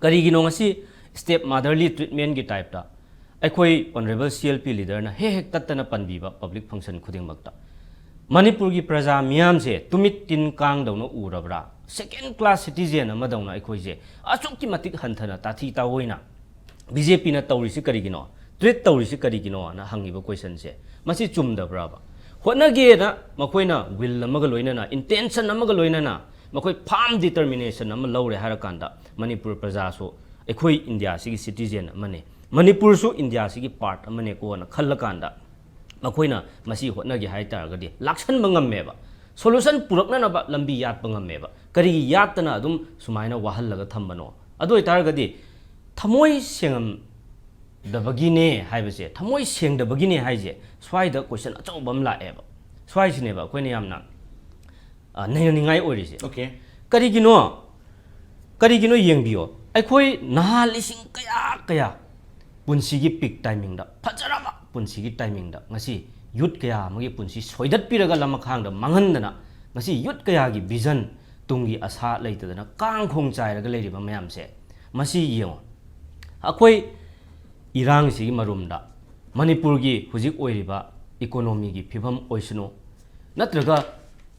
ꯀꯔꯤꯒꯤꯅꯣ ꯉꯁꯤ ꯁ꯭ꯇꯦꯞ ꯃꯥꯗꯔꯂꯤ ꯇ꯭ꯔꯤꯠꯃꯦꯟꯒꯤ ꯇꯥꯏꯞꯇ ꯑꯩꯈꯣꯏ ꯑꯣꯅꯔꯦꯕꯜ ꯁꯤ ꯑꯦꯜ ꯄꯤ ꯂꯤꯗꯔꯅ ꯍꯦꯛ ꯍꯦꯛ ꯇꯠꯇꯅ ꯄꯟꯕꯤꯕ ꯄꯕ꯭ꯂꯤꯛ ꯐꯪꯁꯟ ꯈꯨꯗꯤꯡꯃꯛꯇ ꯃꯅꯤꯄꯨꯔꯒꯤ ꯄ꯭ꯔꯖꯥ ꯃꯤꯌꯥꯝꯁꯦ ꯇꯨꯃꯤꯠ ꯇꯤꯟ ꯀꯥꯡꯗꯧꯅ ꯎꯔꯕ꯭ꯔꯥ? ꯁꯦꯀꯦꯟ ꯀ꯭ꯂꯥꯁ ꯁꯤꯇꯤꯖꯦꯟ ꯑꯃꯗꯧꯅ ꯑꯩꯈꯣꯏꯁꯦ ꯑꯁꯨꯛꯀꯤ ꯃꯇꯤꯛ ꯍꯟꯊꯅ ꯇꯥꯊꯤ ꯇꯥꯑꯣꯏꯅ ꯕꯤ ꯖꯦ ꯄꯤꯅ ꯇꯧꯔꯤꯁꯤ ꯀꯔꯤꯒꯤꯅꯣ, ꯇ꯭ꯔꯤꯠ ꯇꯧꯔꯤꯁꯤ ꯀꯔꯤꯒꯤꯅꯣꯅ ꯍꯪꯉꯤꯕ ꯀꯣꯏꯁꯟꯁꯦ, ꯃꯁꯤ ꯆꯨꯝꯗꯕ꯭ꯔꯕ? ꯍꯣꯠꯅꯒꯦꯅ ꯃꯈꯣꯏꯅ ꯋꯤꯜ ꯑꯃꯒ ꯂꯣꯏꯅꯅ, ꯏꯟꯇꯦꯟꯁꯟ ꯑꯃꯒ ꯂꯣꯏꯅꯅ ꯃꯈꯣꯏ ꯐꯥꯝ ꯗꯤꯇꯔꯃꯤꯅꯦꯁꯟ ꯑꯃ ꯂꯧꯔꯦ ꯍꯥꯏꯔꯀꯥꯟꯗ, ꯃꯅꯤꯄꯨꯔ ꯄ꯭ꯔꯖꯥꯁꯨ ꯑꯩꯈꯣꯏ ꯏꯟꯗꯤꯌꯥꯁꯤꯒꯤ ꯁꯤꯇꯤꯖꯦꯟ ꯑꯃꯅꯤ, ꯃꯅꯤꯄꯨꯔꯁꯨ ꯏꯟꯗꯤꯌꯥꯁꯤꯒꯤ ꯄꯥꯔꯠ ꯑꯃꯅꯦꯀꯣꯅ ꯈꯜꯂꯀꯥꯟꯗ, ꯃꯈꯣꯏꯅ ꯃꯁꯤ ꯍꯣꯠꯅꯒꯦ ꯍꯥꯏ ꯇꯥꯔꯒꯗꯤ ꯂꯥꯛꯁꯟꯕ ꯉꯝꯃꯦꯕ, ꯁꯣꯂꯨꯁꯟ ꯄꯨꯔꯛꯅꯅꯕ ꯂꯝꯕꯤ ꯌꯥꯠꯄ ꯉꯝꯃꯦꯕ꯫ ꯀꯔꯤꯒꯤ ꯌꯥꯠꯇꯅ ꯑꯗꯨꯝ ꯁꯨꯃꯥꯏꯅ ꯋꯥꯍꯜꯂꯒ ꯊꯝꯕꯅꯣ? ꯑꯗꯨ ꯑꯣꯏꯇꯥꯔꯒꯗꯤ ꯊꯃꯣꯏ ꯁꯦꯡꯉꯝꯗꯕꯒꯤꯅꯦ ꯍꯥꯏꯕꯁꯦ, ꯊꯃꯣꯏ ꯁꯦꯡꯗꯕꯒꯤꯅꯦ ꯍꯥꯏꯁꯦ, ꯁ꯭ꯋꯥꯏꯗ ꯀꯣꯏꯁꯟ ꯑꯆꯧꯕ ꯑꯃ ꯂꯥꯛꯑꯦꯕ꯫ ꯁ꯭ꯋꯥꯏꯁꯤꯅꯦꯕ ꯑꯩꯈꯣꯏꯅ ꯌꯥꯝꯅ, ꯑ, ꯅꯩꯅꯅꯤꯡꯉꯥꯏ ꯑꯣꯏꯔꯤꯁꯦ꯫ Okay. ꯀꯔꯤꯒꯤꯅꯣ? ꯀꯔꯤꯒꯤꯅꯣ ꯌꯦꯡꯕꯤꯌꯣ, ꯑꯩꯈꯣꯏ ꯅꯍꯥ ꯂꯤꯁꯤꯡ ꯀꯌꯥ ꯀꯌꯥ ꯄꯨꯟꯁꯤꯒꯤ ꯄꯤꯛ ꯇꯥꯏꯃꯤꯡꯗ, ꯐꯖꯔꯕ ꯄꯨꯟꯁꯤꯒꯤ ꯇꯥꯏꯃꯤꯡꯗ ꯉꯁꯤ ꯌꯨꯠ ꯀꯌꯥ ꯑꯃꯒꯤ ꯄꯨꯟꯁꯤ ꯁꯣꯏꯗꯠꯄꯤꯔꯒ ꯂꯃꯈꯥꯡꯗ ꯃꯥꯡꯍꯟꯗꯅ, ꯉꯁꯤ ꯌꯨꯠ ꯀꯌꯥꯒꯤ ꯚꯤꯖꯟ, ꯇꯨꯡꯒꯤ ꯑꯁꯥ ꯂꯩꯇꯗꯅ ꯀꯥꯡ ꯈꯣꯡ ꯆꯥꯏꯔꯒ ꯂꯩꯔꯤꯕ ꯃꯌꯥꯝꯁꯦ, ꯃꯁꯤ ꯌꯦꯡꯉꯣ꯫ ꯑꯩꯈꯣꯏ ꯏꯔꯥꯡꯁꯤꯒꯤ ꯃꯔꯨꯝꯗ ꯃꯅꯤꯄꯨꯔꯒꯤ ꯍꯧꯖꯤꯛ ꯑꯣꯏꯔꯤꯕ ꯏꯀꯣꯅꯣꯃꯤꯒꯤ ꯐꯤꯕꯝ ꯑꯣꯏꯁꯅꯨ, ꯅꯠꯇ꯭ꯔꯒ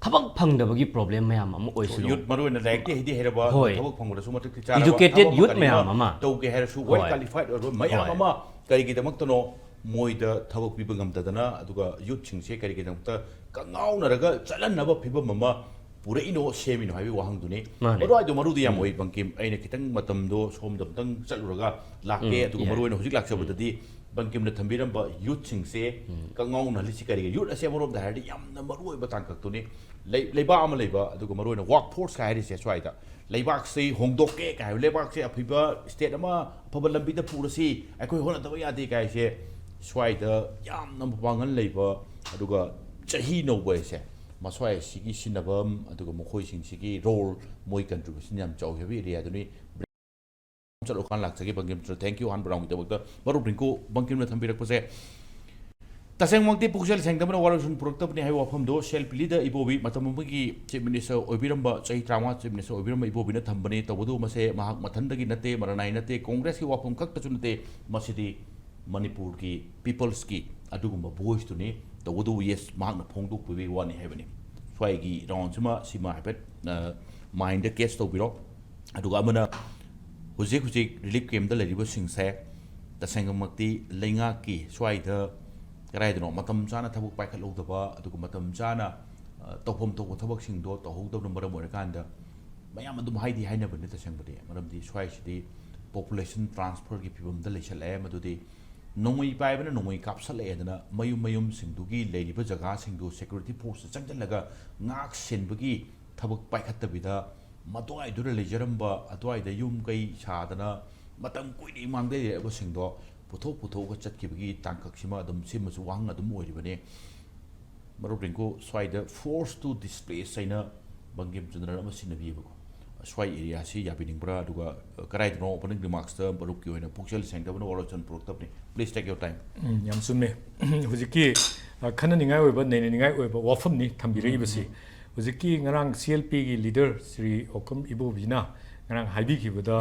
ꯊꯕꯛ ꯐꯪꯗꯕꯒꯤ ꯄ꯭ꯔꯣꯕ꯭ꯂꯦꯝ ꯃꯌꯥꯝ ꯑꯃ ꯑꯣꯏꯁꯅꯨ, ꯌꯨꯠ ꯃꯔꯨ ꯑꯣꯏꯅ ꯂꯥꯏꯔꯤꯛꯇꯤ ꯍꯩꯗꯤ ꯍꯩꯔꯕ, ꯍꯣꯏ꯫ ꯊꯕꯛ ꯐꯪꯕꯗꯁꯨ ꯃꯇꯤꯛ ꯆꯥꯔꯕ, Educated ꯊꯕꯛ ꯑꯃ youth ꯀꯔꯤ ꯃꯌꯥꯝ ꯑꯃ ꯑꯃ, ꯇꯧꯒꯦ ꯍꯥꯏꯔꯁꯨ, well ꯍꯣꯏ꯫ qualified ꯑꯣꯏꯕ ꯃꯌꯥꯝ ꯍꯣꯏ꯫ ꯑꯃ ꯀꯔꯤꯒꯤꯗꯃꯛꯇꯅꯣ ꯃꯣꯏꯗ ꯊꯕꯛ ꯄꯤꯕ ꯉꯝꯗꯗꯅ, ꯑꯗꯨꯒ ꯌꯨꯠꯁꯤꯡꯁꯦ ꯀꯔꯤꯒꯤꯗꯃꯛꯇ ꯀꯉꯥꯎꯅꯔꯒ ꯆꯠꯍꯟꯅꯕ ꯐꯤꯕꯝ ꯑꯃ ꯄꯨꯔꯛꯏꯅꯣ, ꯁꯦꯝꯃꯤꯅꯣ ꯍꯥꯏꯕꯒꯤ ꯋꯥꯍꯪꯗꯨꯅꯤ꯫ ꯃꯥꯅꯦ꯫ ꯃꯗꯨꯋꯥꯏꯗꯣ ꯃꯔꯨꯗꯤ ꯌꯥꯝ ꯑꯣꯏ, ꯕꯪꯀꯤꯝ꯫ ꯑꯩꯅ ꯈꯤꯇꯪ ꯃꯇꯝꯗꯣ ꯁꯣꯝꯗ ꯑꯝꯇꯪ ꯆꯠꯂꯨꯔꯒ ꯂꯥꯛꯀꯦ꯫ ꯎꯝ, ꯑꯗꯨꯒ ꯌꯥꯏ꯫ ꯃꯔꯨꯑꯣꯏꯅ ꯍꯧꯖꯤꯛ ꯂꯥꯛꯆꯕꯗꯗꯤ ꯕꯪꯀꯤꯝꯅ ꯊꯝꯕꯤꯔꯝꯕ ꯌꯨꯠꯁꯤꯡꯁꯦ ꯀꯉꯥꯎꯅꯍꯜꯂꯤꯁꯤ ꯀꯔꯤꯒꯤ? ꯌꯨꯠ ꯑꯁꯦ ꯑꯃꯔꯣꯝꯗ ꯍꯥꯏꯔꯗꯤ ꯌꯥꯝꯅ ꯃꯔꯨꯑꯣꯏꯕ ꯇꯥꯡꯀꯛꯇꯨꯅꯤ꯫ ꯂꯩ-, ꯂꯩꯕꯥꯛ ꯑꯃ ꯂꯩꯕ, ꯑꯗꯨꯒ ꯃꯔꯨꯑꯣꯏꯅ ꯋꯥꯔꯛ ꯐꯣꯔꯁꯀ ꯍꯥꯏꯔꯤꯁꯦ ꯁ꯭ꯋꯥꯏꯗ, ꯂꯩꯕꯥꯛꯁꯤ ꯍꯣꯡꯗꯣꯛꯀꯦ ꯀꯥꯏ ꯍꯥꯏꯕ, ꯂꯩꯕꯥꯛꯁꯦ ꯑꯐꯕ ꯁ꯭ꯇꯦꯠ ꯑꯃ, ꯑꯐꯕ ꯂꯝꯕꯤꯗ ꯄꯨꯔꯁꯤ, ꯑꯩꯈꯣꯏ ꯍꯣꯠꯅꯗꯕ ꯌꯥꯗꯦ ꯀꯥꯏꯁꯦ ꯁ꯭ꯋꯥꯏꯗ ꯌꯥꯝꯅ ꯃꯄꯥꯡꯒꯜ ꯂꯩꯕ, ꯑꯗꯨꯒ ꯆꯍꯤ ꯅꯧꯕ ꯍꯥꯏꯁꯦ ꯃꯁ꯭ꯋꯥꯏ ꯑꯁꯤꯒꯤ ꯁꯤꯟꯅꯐꯝ, ꯑꯗꯨꯒ ꯃꯈꯣꯏꯁꯤꯡꯁꯤꯒꯤ ꯔꯣꯜ, ꯃꯣꯏ ꯀꯟꯇ꯭ꯔꯤꯕ꯭ꯌꯨꯁꯟ ꯌꯥꯝ ꯆꯥꯎꯏ ꯍꯥꯏꯕ ꯑꯦꯔꯤꯌꯥꯗꯨꯅꯤ꯫ ꯆꯠꯂꯨꯀꯥꯟ ꯂꯥꯛꯆꯒꯦ ꯕꯪꯀꯤꯝ ꯆꯟꯗ꯭ꯔ꯫ Thank you ꯑꯍꯥꯟꯕ ꯔꯥꯎꯟꯒꯤꯗꯃꯛꯇ꯫ ꯃꯔꯨꯞ ꯔꯤꯡꯀꯨ, ꯕꯪꯀꯤꯝꯅ ꯊꯝꯕꯤꯔꯛꯄꯁꯦ ꯇꯁꯦꯡꯃꯛꯇꯤ ꯄꯨꯛꯆꯦꯜ ꯁꯦꯡꯗꯕꯅ ꯋꯥꯔꯣꯏꯁꯤꯟ ꯄꯨꯔꯛꯇꯕꯅꯤ ꯍꯥꯏꯕ ꯋꯥꯐꯝꯗꯣ ꯁꯦꯜ ꯄꯤꯂꯤꯗ ꯏꯕꯣꯕꯤ, ꯃꯇꯝ ꯑꯃꯒꯤ ꯆꯤꯐ ꯃꯤꯅꯤꯁꯇꯔ ꯑꯣꯏꯕꯤꯔꯝꯕ, ꯆꯍꯤ ꯇꯔꯥꯃꯉꯥ ꯆꯤꯐ ꯃꯤꯅꯤꯁꯇꯔ ꯑꯣꯏꯕꯤꯔꯝꯕ ꯏꯕꯣꯕꯤꯅ ꯊꯝꯕꯅꯤ꯫ ꯇꯧꯕꯇꯕꯨ ꯃꯁꯦ ꯃꯍꯥꯛ ꯃꯊꯟꯗꯒꯤ ꯅꯠꯇꯦ, ꯃꯔꯅꯥꯏ ꯅꯠꯇꯦ, ꯀꯣꯡꯒ꯭ꯔꯦꯁꯀꯤ ꯋꯥꯐꯝ ꯈꯛꯇꯁꯨ ꯅꯠꯇꯦ, ꯃꯁꯤꯗꯤ ꯃꯅꯤꯄꯨꯔꯒꯤ ꯄꯤꯄꯜꯁꯀꯤ ꯑꯗꯨꯒꯨꯝꯕ ꯚꯣꯏꯁꯇꯨꯅꯤ꯫ ꯇꯧꯕꯇꯕꯨ ꯌꯦꯁ, ꯃꯍꯥꯛꯅ ꯐꯣꯡꯗꯣꯛꯄꯤꯕꯒꯤ ꯋꯥꯅꯤ ꯍꯥꯏꯕꯅꯤ꯫ ꯁ꯭ꯋꯥꯏꯒꯤ ꯔꯥꯎꯟꯁꯤꯃ, ꯁꯤꯃ ꯍꯥꯏꯐꯦꯠ, ꯑ, ꯃꯥꯏꯟꯗ ꯀꯦꯠꯆ ꯇꯧꯕꯤꯔꯣ꯫ ꯑꯗꯨꯒ ꯑꯃꯅ ꯍꯧꯖꯤꯛ ꯍꯧꯖꯤꯛ ꯔꯤꯂꯤꯐ ꯀꯦꯝꯞꯇ ꯂꯩꯔꯤꯕꯁꯤꯡꯁꯦ ꯇꯁꯦꯡꯅꯃꯛꯇꯤ ꯂꯩꯉꯥꯛꯀꯤ ꯁ꯭ꯋꯥꯏꯗ ꯀꯗꯥꯏꯗꯅꯣ ꯃꯇꯝ ꯆꯥꯅ ꯊꯕꯛ ꯄꯥꯏꯈꯠꯍꯧꯗꯕ, ꯑꯗꯨꯒ ꯃꯇꯝ ꯆꯥꯅ, ꯑ, ꯇꯧꯐꯝ ꯊꯣꯛꯄ ꯊꯕꯛꯁꯤꯡꯗꯣ ꯇꯧꯍꯧꯗꯕꯅ ꯃꯔꯝ ꯑꯣꯏꯔꯀꯥꯟꯗ ꯃꯌꯥꯝ ꯑꯗꯨꯝ ꯍꯥꯏꯗꯤ ꯍꯥꯏꯅꯕꯅꯤ꯫ ꯇꯁꯦꯡꯕꯗꯤ ꯃꯔꯝꯗꯤ ꯁ꯭ꯋꯥꯏꯁꯤꯗꯤ ꯄꯣꯄꯨꯂꯦꯁꯟ ꯇ꯭ꯔꯥꯟꯁꯐꯔꯒꯤ ꯐꯤꯕꯝꯗ ꯂꯩꯁꯜꯂꯛꯑꯦ꯫ ꯃꯗꯨꯗꯤ ꯅꯣꯡꯃꯩ ꯄꯥꯏꯕꯅ ꯅꯣꯡꯃꯩ ꯀꯥꯞꯁꯜꯂꯛꯑꯦꯗꯅ ꯃꯌꯨꯝ ꯃꯌꯨꯝꯁꯤꯡꯗꯨꯒꯤ ꯂꯩꯔꯤꯕ ꯖꯒꯥꯁꯤꯡꯗꯨ ꯁꯦꯀ꯭ꯌꯨꯔꯤꯇꯤ ꯐꯣꯔꯁꯇ ꯆꯪꯁꯤꯜꯂꯒ ꯉꯥꯛ ꯁꯦꯟꯕꯒꯤ ꯊꯕꯛ ꯄꯥꯏꯈꯠꯇꯕꯤꯗ, ꯃꯗꯨꯋꯥꯏꯗꯨꯗ ꯂꯩꯖꯔꯝꯕ ꯑꯗꯨꯋꯥꯏꯗ ꯌꯨꯝ ꯀꯩ ꯁꯥꯗꯅ ꯃꯇꯝ ꯀꯨꯏꯅ ꯏꯃꯥꯡꯗ ꯂꯩꯔꯛꯂꯕꯁꯤꯡꯗꯣ ꯄꯨꯊꯣꯛ ꯄꯨꯊꯣꯛꯑꯒ ꯆꯠꯈꯤꯕꯒꯤ ꯇꯥꯡꯀꯛꯁꯤꯃ ꯑꯗꯨꯝ, ꯁꯤꯃꯁꯨ ꯋꯥꯍꯪ ꯑꯗꯨꯝ ꯑꯣꯏꯔꯤꯕꯅꯤ꯫ ꯃꯔꯨꯞ ꯔꯤꯡꯀꯨ, ꯁ꯭ꯋꯥꯏꯗ force to displace ꯍꯥꯏꯅ ꯕꯪꯀꯤꯝ ꯆꯟꯗ꯭ꯔꯅ ꯑꯃ ꯁꯤꯖꯤꯟꯅꯕꯤꯌꯦꯕꯀꯣ꯫ ꯁ꯭ꯋꯥꯏ ꯑꯦꯔꯤꯌꯥꯁꯤ ꯌꯥꯕꯤꯅꯤꯡꯕ꯭ꯔꯥ? ꯑꯗꯨꯒ, ꯑ, ꯀꯗꯥꯏꯗꯅꯣ ꯑꯣꯄꯅꯤꯡ ꯔꯤꯃꯥꯔꯛꯁꯇ ꯃꯔꯨꯞꯀꯤ ꯑꯣꯏꯅ ꯄꯨꯛꯆꯦꯜ ꯁꯦꯡꯗꯕꯅ ꯋꯥꯔꯣꯏꯁꯤꯟ ꯄꯨꯔꯛꯇꯕꯅꯤ꯫ Please take your time. ꯎꯝ, ꯌꯥꯝ ꯆꯨꯝꯃꯦ꯫ ꯍꯧꯖꯤꯛꯀꯤ, ꯑ, ꯈꯟꯅꯅꯤꯡꯉꯥꯏ ꯑꯣꯏꯕ, ꯅꯩꯅꯅꯤꯡꯉꯥꯏ ꯑꯣꯏꯕ ꯋꯥꯐꯝꯅꯤ ꯊꯝꯕꯤꯔꯛꯏꯕꯁꯤ꯫ ꯍꯧꯖꯤꯛꯀꯤ ꯉꯔꯥꯡ ꯁꯤ ꯑꯦꯜ ꯄꯤꯒꯤ ꯂꯤꯗꯔ ꯁ꯭ꯔꯤ ꯑꯣꯀꯝ ꯏꯕꯣꯕꯤꯅ ꯉꯔꯥꯡ ꯍꯥꯏꯕꯤꯈꯤꯕꯗ,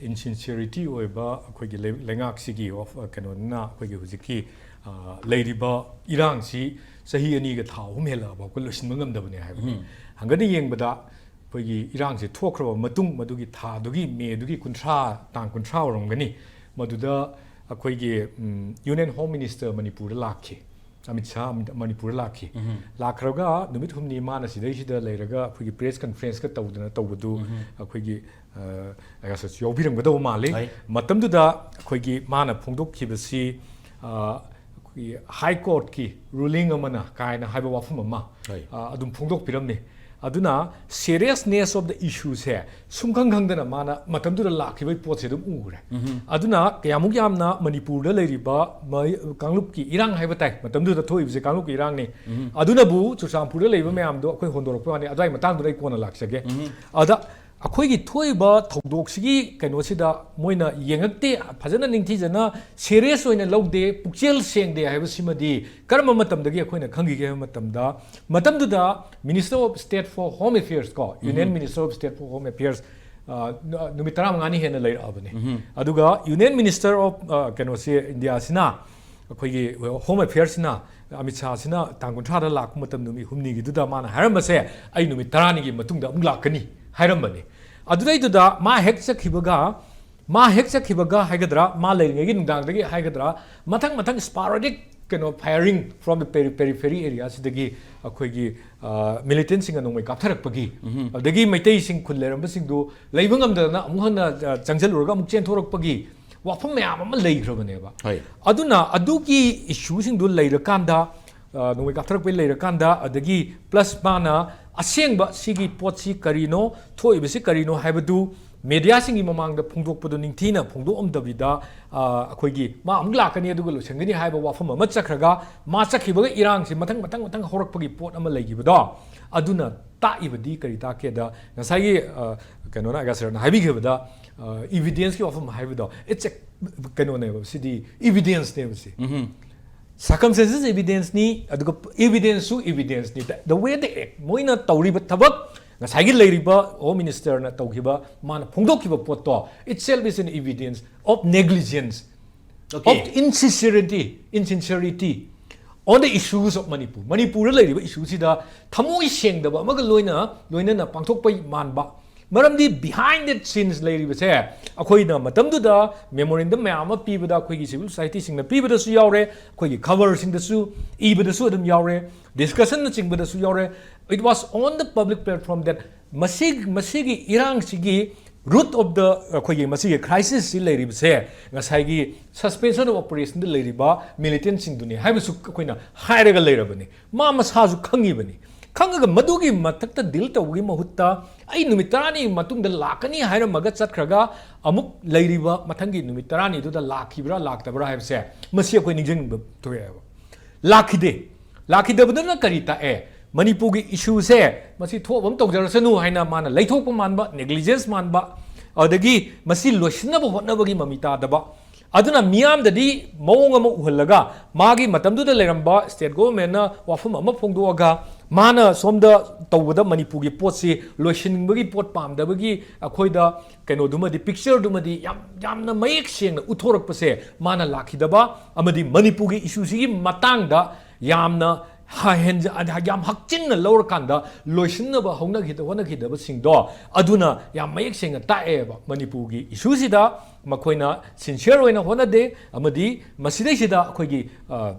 ꯏꯟꯁꯤꯟꯁꯤꯌꯔꯤꯇꯤ ꯑꯣꯏꯕ ꯑꯩꯈꯣꯏꯒꯤ ꯂꯩ-, ꯂꯩꯉꯥꯛꯁꯤꯒꯤ ꯑꯣꯐ-, ꯑ, ꯀꯩꯅꯣꯅ ꯑꯩꯈꯣꯏꯒꯤ ꯍꯧꯖꯤꯛꯀꯤ, ꯑ, ꯂꯩꯔꯤꯕ ꯏꯔꯥꯡꯁꯤ ꯆꯍꯤ ꯑꯅꯤꯒ ꯊꯥ ꯑꯍꯨꯝ ꯍꯦꯜꯂꯛꯑ ꯐꯥꯎꯕ ꯂꯣꯏꯁꯤꯟꯕ ꯉꯝꯗꯕꯅꯦ ꯍꯥꯏꯕꯅꯤ꯫ ꯍꯪꯒꯠꯅ ꯌꯦꯡꯕꯗ ꯑꯩꯈꯣꯏꯒꯤ ꯏꯔꯥꯡꯁꯦ ꯊꯣꯛꯈ꯭ꯔꯕ ꯃꯇꯨꯡ, ꯃꯗꯨꯒꯤ ꯊꯥꯗꯨꯒꯤ, ꯃꯦꯗꯨꯒꯤ ꯀꯨꯟꯊ꯭ꯔꯥ, ꯇꯥꯡ ꯀꯨꯟꯊ꯭ꯔꯥ ꯑꯣꯏꯔꯝꯒꯅꯤ, ꯃꯗꯨꯗ, ꯑꯩꯈꯣꯏꯒꯤ ꯌꯨꯅꯤꯌꯟ ꯍꯣꯝ ꯃꯤꯅꯤꯁꯇꯔ ꯃꯅꯤꯄꯨꯔꯗ ꯂꯥꯛꯈꯤ, ꯑꯃꯤꯠ ꯁꯥꯍ ꯃꯅꯤꯄꯨꯔꯗ ꯂꯥꯛꯈꯤ꯫ ꯂꯥꯛꯈ꯭ꯔꯒ ꯅꯨꯃꯤꯠ ꯍꯨꯝꯅꯤ ꯃꯥꯅ ꯁꯤꯗꯩꯁꯤꯗ ꯂꯩꯔꯒ ꯑꯩꯈꯣꯏꯒꯤ ꯄ꯭ꯔꯦꯁ ꯀꯟꯐ꯭ꯔꯦꯟꯁꯀ ꯇꯧꯗꯅ ꯇꯧꯕꯗꯨ ꯑꯩꯈꯣꯏꯒꯤ ꯑ, ꯑꯩꯒꯁꯨ ꯌꯥꯎꯕꯤꯔꯝꯒꯗꯧꯕ ꯃꯥꯜꯂꯤ꯫ ꯍꯣꯏ꯫ ꯃꯇꯝꯗꯨꯗ ꯑꯩꯈꯣꯏꯒꯤ ꯃꯥꯅ ꯐꯣꯡꯗꯣꯛꯈꯤꯕꯁꯤ, ꯑ, ꯑꯩꯈꯣꯏꯒꯤ ꯍꯥꯏ ꯀꯣꯔꯠꯀꯤ ꯔꯨꯂꯤꯡ ꯑꯃꯅ ꯀꯥꯏꯅ ꯍꯥꯏꯕ ꯋꯥꯐꯝ ꯑꯃ, ꯍꯣꯏ꯫ ꯑ, ꯑꯗꯨꯝ ꯐꯣꯡꯗꯣꯛꯄꯤꯔꯝꯃꯤ꯫ ꯑꯗꯨꯅ seriousness of the issueꯁꯦ ꯁꯨꯝꯈꯪ ꯈꯪꯗꯅ ꯃꯥꯅ ꯃꯇꯝꯗꯨꯗ ꯂꯥꯛꯈꯤꯕꯒꯤ ꯄꯣꯠꯁꯦ ꯑꯗꯨꯝ ꯎꯈ꯭ꯔꯦ꯫ ꯑꯗꯨꯅ ꯀꯌꯥꯃꯨꯛ ꯌꯥꯝꯅ ꯃꯅꯤꯄꯨꯔꯗ ꯂꯩꯔꯤꯕ ꯃꯩ-, ꯀꯥꯡꯂꯨꯞꯀꯤ ꯏꯔꯥꯡ ꯍꯥꯏꯕ ꯇꯥꯏ, ꯃꯇꯝꯗꯨꯗ ꯊꯣꯛꯏꯕꯁꯦ ꯀꯥꯡꯂꯨꯞꯀꯤ ꯏꯔꯥꯡꯅꯤ꯫ ꯑꯗꯨꯅꯕꯨ ꯆꯨꯔꯆꯥꯟꯄꯨꯔꯗ ꯂꯩꯕ ꯃꯌꯥꯝꯗꯣ ꯑꯩꯈꯣꯏ ꯍꯣꯟꯗꯣꯔꯛꯄ ꯋꯥꯅꯤ, ꯑꯗꯨꯋꯥꯏ ꯃꯇꯥꯡꯗꯨꯗ ꯑꯩ ꯀꯣꯟꯅ ꯂꯥꯛꯆꯒꯦ꯫ ꯑꯗ ꯑꯩꯈꯣꯏꯒꯤ ꯊꯣꯛꯏꯕ ꯊꯧꯗꯣꯛꯁꯤꯒꯤ ꯀꯩꯅꯣꯁꯤꯗ ꯃꯣꯏꯅ ꯌꯦꯡꯉꯛꯇꯦ, ꯐꯖꯅ ꯅꯤꯡꯊꯤꯖꯅ serious ꯑꯣꯏꯅ ꯂꯧꯗꯦ, ꯄꯨꯛꯆꯦꯜ ꯁꯦꯡꯗꯦ ꯍꯥꯏꯕꯁꯤꯃꯗꯤ ꯀꯔꯝꯕ ꯃꯇꯝꯗꯒꯤ ꯑꯩꯈꯣꯏꯅ ꯈꯪꯈꯤꯒꯦ ꯍꯥꯏꯕ ꯃꯇꯝꯗ, ꯃꯇꯝꯗꯨꯗ Minister of State for Home Affairs ꯀꯣ, Union Minister of State for Home Affairs, ꯑ, ꯅꯨ-, ꯅꯨꯃꯤꯠ ꯇꯔꯥꯃꯉꯥꯅꯤ ꯍꯦꯟꯅ ꯂꯩꯔꯛꯑꯕꯅꯤ꯫ ꯑꯗꯨꯒ Union Minister of, ꯑ, ꯀꯩꯅꯣꯁꯤ, ꯏꯟꯗꯤꯌꯥꯁꯤꯅ, ꯑꯩꯈꯣꯏꯒꯤ Home Affairsꯁꯤꯅ, ꯑꯃꯤꯠ ꯁꯥꯍꯁꯤꯅ ꯇꯥꯡ ꯀꯨꯟꯊ꯭ꯔꯥꯗ ꯂꯥꯛꯄ ꯃꯇꯝ, ꯅꯨꯃꯤꯠ ꯍꯨꯝꯅꯤꯒꯤꯗꯨꯗ ꯃꯥꯅ ꯍꯥꯏꯔꯝꯕꯁꯦ, "ꯑꯩ ꯅꯨꯃꯤꯠ ꯇꯔꯥꯅꯤꯒꯤ ꯃꯇꯨꯡꯗ ꯑꯃꯨꯛ ꯂꯥꯛꯀꯅꯤ" ꯍꯥꯏꯔꯝꯕꯅꯤ꯫ ꯑꯗꯨꯗꯩꯗꯨꯗ ꯃꯥ ꯍꯦꯛ ꯆꯠꯈꯤꯕꯒ, ꯃꯥ ꯍꯦꯛ ꯆꯠꯈꯤꯕꯒ ꯍꯥꯏꯒꯗ꯭ꯔꯥ, ꯃꯥ ꯂꯩꯔꯤꯉꯩꯒꯤ ꯅꯨꯡꯗꯥꯡꯗꯒꯤ ꯍꯥꯏꯒꯗ꯭ꯔꯥ, ꯃꯊꯪ ꯃꯊꯪ sporadic ꯀꯩꯅꯣ firing from the peri-, periphery areaꯁꯤꯗꯒꯤ ꯑꯩꯈꯣꯏꯒꯤ, ꯑ, militantꯁꯤꯡꯅ ꯅꯣꯡꯃꯩ ꯀꯥꯞꯊꯔꯛꯄꯒꯤ, ꯑꯗꯒꯤ ꯃꯩꯇꯩꯁꯤꯡ ꯈꯨꯜ ꯂꯩꯔꯝꯕꯁꯤꯡꯗꯨ ꯂꯩꯕ ꯉꯝꯗꯗꯅ ꯑꯃꯨꯛ ꯍꯟꯅ, ꯑ, ꯆꯪꯁꯤꯜꯂꯨꯔꯒ ꯑꯃꯨꯛ ꯆꯦꯟꯊꯣꯔꯛꯄꯒꯤ ꯋꯥꯐꯝ ꯃꯌꯥꯝ ꯑꯃ ꯂꯩꯈ꯭ꯔꯕꯅꯦꯕ꯫ ꯍꯣꯏ꯫ ꯑꯗꯨꯅ ꯑꯗꯨꯒꯤ issueꯁꯤꯡꯗꯨ ꯂꯩꯔꯀꯥꯟꯗ, ꯑ, ꯅꯣꯡꯃꯩ ꯀꯥꯞꯊꯔꯛꯄꯩ ꯂꯩꯔꯀꯥꯟꯗ, ꯑꯗꯒꯤ plus ꯃꯥꯅ ꯑꯁꯦꯡꯕ ꯁꯤꯒꯤ ꯄꯣꯠꯁꯤ ꯀꯔꯤꯅꯣ, ꯊꯣꯛꯏꯕꯁꯤ ꯀꯔꯤꯅꯣ ꯍꯥꯏꯕꯗꯨ mediaꯁꯤꯡꯒꯤ ꯃꯃꯥꯡꯗ ꯐꯣꯡꯗꯣꯛꯄꯗꯨ ꯅꯤꯡꯊꯤꯅ ꯐꯣꯡꯗꯣꯛꯑꯝꯗꯕꯤꯗ, ꯑ, ꯑꯩꯈꯣꯏꯒꯤ ꯃꯥ ꯑꯃꯨꯛ ꯂꯥꯛꯀꯅꯤ ꯑꯗꯨꯒ ꯂꯣꯏꯁꯤꯟꯒꯅꯤ ꯍꯥꯏꯕ ꯋꯥꯐꯝ ꯑꯃ ꯆꯠꯈ꯭ꯔꯒ, ꯃꯥ ꯆꯠꯈꯤꯕꯒ ꯏꯔꯥꯡꯁꯤ ꯃꯊꯪ ꯃꯊꯪ ꯃꯊꯪ ꯍꯧꯔꯛꯄꯒꯤ ꯄꯣꯠ ꯑꯃ ꯂꯩꯈꯤꯕꯗꯣ, ꯑꯗꯨꯅ ꯇꯥꯛꯏꯕꯗꯤ ꯀꯔꯤ ꯇꯥꯛꯀꯦꯗ, ꯉꯁꯥꯏꯒꯤ, ꯑ, ꯀꯩꯅꯣꯅ, ꯑꯒꯁꯔꯅ ꯍꯥꯏꯕꯤꯈꯤꯕꯗ, ꯑ, evidenceꯀꯤ ꯋꯥꯐꯝ ꯍꯥꯏꯕꯗꯣ, it's a, ꯀꯩꯅꯣꯅꯦꯕ, ꯁꯤꯗꯤ evidenceꯅꯦꯕ ꯁꯤ꯫ Circumstances evidenceꯅꯤ, ꯑꯗꯨꯒ evidenceꯁꯨ evidenceꯅꯤ꯫ The, the way they act, ꯃꯣꯏꯅ ꯇꯧꯔꯤꯕ ꯊꯕꯛ, ꯉꯁꯥꯏꯒꯤ ꯂꯩꯔꯤꯕ Home Ministerꯅ ꯇꯧꯈꯤꯕ, ꯃꯥꯅ ꯐꯣꯡꯗꯣꯛꯈꯤꯕ ꯄꯣꯠꯇꯣ, itself is an evidence of negligence, okay, of insincerity, insincerity on the issues of Manipur. ꯃꯅꯤꯄꯨꯔꯗ ꯂꯩꯔꯤꯕ issueꯁꯤꯗ ꯊꯃꯣꯏ ꯁꯦꯡꯗꯕ ꯑꯃꯒ ꯂꯣꯏꯅ, ꯂꯣꯏꯅꯅ ꯄꯥꯡꯊꯣꯛꯄ ꯃꯥꯟꯕ, ꯃꯔꯝꯗꯤ behind the scenes ꯂꯩꯔꯤꯕꯁꯦ, ꯑꯩꯈꯣꯏꯅ ꯃꯇꯝꯗꯨꯗ memorandum ꯃꯌꯥꯝ ꯑꯃ ꯄꯤꯕꯗ, ꯑꯩꯈꯣꯏꯒꯤ civil societyꯁꯤꯡꯅ ꯄꯤꯕꯗꯁꯨ ꯌꯥꯎꯔꯦ, ꯑꯩꯈꯣꯏꯒꯤ coverꯁꯤꯡꯗꯁꯨ ꯏꯕꯗꯁꯨ ꯑꯗꯨꯝ ꯌꯥꯎꯔꯦ, discussionꯅꯆꯤꯡꯕꯗꯁꯨ ꯌꯥꯎꯔꯦ. It was on the public platform that ꯃꯁꯤ, ꯃꯁꯤꯒꯤ ꯏꯔꯥꯡꯁꯤꯒꯤ root of the, ꯑꯩꯈꯣꯏꯒꯤ ꯃꯁꯤꯒꯤ crisisꯁꯤ ꯂꯩꯔꯤꯕꯁꯦ ꯉꯁꯥꯏꯒꯤ suspension of operationꯗ ꯂꯩꯔꯤꯕ militantꯁꯤꯡꯗꯨꯅꯤ ꯍꯥꯏꯕꯁꯨ ꯑꯩꯈꯣꯏꯅ ꯍꯥꯏꯔꯒ ꯂꯩꯔꯕꯅꯤ꯫ ꯃꯥ ꯃꯁꯥꯁꯨ ꯈꯪꯉꯤꯕꯅꯤ꯫ ꯈꯪꯉꯒ ꯃꯗꯨꯒꯤ ꯃꯊꯛꯇ deal ꯇꯧꯕꯒꯤ ꯃꯍꯨꯠꯇ ꯑꯩ ꯅꯨꯃꯤꯠ ꯇꯔꯥꯅꯤ ꯃꯇꯨꯡꯗ ꯂꯥꯛꯀꯅꯤ ꯍꯥꯏꯔꯝꯃꯒ ꯆꯠꯈ꯭ꯔꯒ ꯑꯃꯨꯛ ꯂꯩꯔꯤꯕ ꯃꯊꯪꯒꯤ ꯅꯨꯃꯤꯠ ꯇꯔꯥꯅꯤꯗꯨꯗ ꯂꯥꯛꯈꯤꯕ꯭ꯔꯥ ꯂꯥꯛꯇꯕ꯭ꯔꯥ ꯍꯥꯏꯕꯁꯦ ꯃꯁꯤ ꯑꯩꯈꯣꯏ ꯅꯤꯡꯁꯤꯡꯕ ꯊꯣꯛꯑꯦꯕ꯫ ꯂꯥꯛꯈꯤꯗꯦ꯫ ꯂꯥꯛꯈꯤꯗꯕꯗꯨꯅ ꯀꯔꯤ ꯇꯥꯛꯑꯦ? ꯃꯅꯤꯄꯨꯔꯒꯤ issueꯁꯦ ꯃꯁꯤ ꯊꯣꯛꯄ ꯑꯃ ꯇꯧꯖꯔꯁꯅꯨ ꯍꯥꯏꯅ ꯃꯥꯅ ꯂꯩꯊꯣꯛꯄ ꯃꯥꯟꯕ, negligence ꯃꯥꯟꯕ, ꯑꯗꯒꯤ ꯃꯁꯤ ꯂꯣꯏꯁꯤꯟꯅꯕ ꯍꯣꯠꯅꯕꯒꯤ ꯃꯃꯤ ꯇꯥꯗꯕ, ꯑꯗꯨꯅ ꯃꯤꯌꯥꯝꯗꯗꯤ ꯃꯑꯣꯡ ꯑꯃ ꯎꯍꯜꯂꯒ ꯃꯥꯒꯤ ꯃꯇꯝꯗꯨꯗ ꯂꯩꯔꯝꯕ state governmentꯅ ꯋꯥꯐꯝ ꯑꯃ ꯐꯣꯡꯗꯣꯛꯑꯒ ꯃꯥꯅ ꯁꯣꯝꯗ ꯇꯧꯕꯗ ꯃꯅꯤꯄꯨꯔꯒꯤ ꯄꯣꯠꯁꯤ ꯂꯣꯏꯁꯤꯟꯕꯒꯤ ꯄꯣꯠ ꯄꯥꯝꯗꯕꯒꯤ ꯑꯩꯈꯣꯏꯗ ꯀꯩꯅꯣꯗꯨꯃꯗꯤ, pictureꯗꯨꯃꯗꯤ ꯌꯥꯝ, ꯌꯥꯝꯅ ꯃꯌꯦꯛ ꯁꯦꯡꯅ ꯎꯠꯊꯣꯔꯛꯄꯁꯦ ꯃꯥꯅ ꯂꯥꯛꯈꯤꯗꯕ ꯑꯃꯗꯤ ꯃꯅꯤꯄꯨꯔꯒꯤ issueꯁꯤꯒꯤ ꯃꯇꯥꯡꯗ ꯌꯥꯝꯅ ꯍ-, ꯍꯦꯟꯖ-, ꯌꯥꯝ ꯍꯛꯆꯤꯟꯅ ꯂꯧꯔꯀꯥꯟꯗ ꯂꯣꯏꯁꯤꯟꯅꯕ ꯍꯧꯅꯈꯤꯗ-, ꯍꯣꯠꯅꯈꯤꯗꯕꯁꯤꯡꯗꯣ ꯑꯗꯨꯅ ꯌꯥꯝ ꯃꯌꯦꯛ ꯁꯦꯡꯅ ꯇꯥꯛꯑꯦꯕ꯫ ꯃꯅꯤꯄꯨꯔꯒꯤ issueꯁꯤꯗ ꯃꯈꯣꯏꯅ sincere ꯑꯣꯏꯅ ꯍꯣꯠꯅꯗꯦ ꯑꯃꯗꯤ ꯃꯁꯤꯗꯩꯁꯤꯗ ꯑꯩꯈꯣꯏꯒꯤ, ꯑ,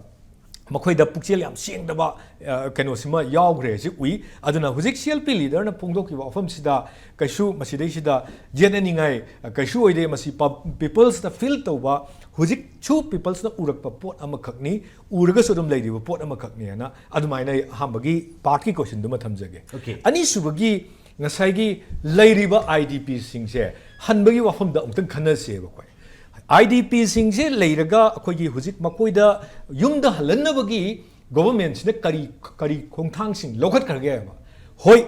ꯃꯈꯣꯏꯗ ꯄꯨꯛꯆꯦꯜ ꯌꯥꯝ ꯁꯦꯡꯗꯕ, ꯑ, ꯀꯩꯅꯣꯁꯤꯃ ꯌꯥꯎꯈ꯭ꯔꯦ ꯍꯥꯏꯁꯤ ꯎꯏ꯫ ꯑꯗꯨꯅ ꯍꯧꯖꯤꯛ CLP leaderꯅ ꯐꯣꯡꯗꯣꯛꯈꯤꯕ ꯋꯥꯐꯝꯁꯤꯗ ꯀꯩꯁꯨ ꯃꯁꯤꯗꯩꯁꯤꯗ ꯌꯦꯠꯅꯅꯤꯡꯉꯥꯏ, ꯑ, ꯀꯩꯁꯨ ꯑꯣꯏꯗꯦ꯫ ꯃꯁꯤ ꯄ-, peopleꯁꯅ feel ꯇꯧꯕ, ꯍꯧꯖꯤꯛꯁꯨ peopleꯁꯅ ꯎꯔꯛꯄ ꯄꯣꯠ ꯑꯃꯈꯛꯅꯤ, ꯎꯔꯒꯁꯨ ꯑꯗꯨꯝ ꯂꯩꯔꯤꯕ ꯄꯣꯠ ꯑꯃꯈꯛꯅꯦꯅ ꯑꯗꯨꯃꯥꯏꯅ ꯑꯩ ꯑꯍꯥꯟꯕꯒꯤ partꯀꯤ questionꯗꯨꯃ ꯊꯝꯖꯒꯦ꯫ Okay. ꯑꯅꯤꯁꯨꯕꯒꯤ ꯉꯁꯥꯏꯒꯤ ꯂꯩꯔꯤꯕ IDPꯁꯤꯡꯁꯦ ꯍꯟꯕꯒꯤ ꯋꯥꯐꯝꯗ ꯑꯃꯨꯛꯇꯪ ꯈꯟꯅꯁꯦꯕ ꯑꯩꯈꯣꯏ꯫ IDPꯁꯤꯡꯁꯦ ꯂꯩꯔꯒ ꯑꯩꯈꯣꯏꯒꯤ ꯍꯧꯖꯤꯛ ꯃꯈꯣꯏꯗ ꯌꯨꯝꯗ ꯍꯜꯍꯟꯅꯕꯒꯤ governmentꯁꯤꯅ ꯀꯔꯤ, ꯀꯔꯤ ꯈꯣꯡꯊꯥꯡꯁꯤꯡ ꯂꯧꯈꯠꯈ꯭ꯔꯒꯦꯕ? ꯍꯣꯏ,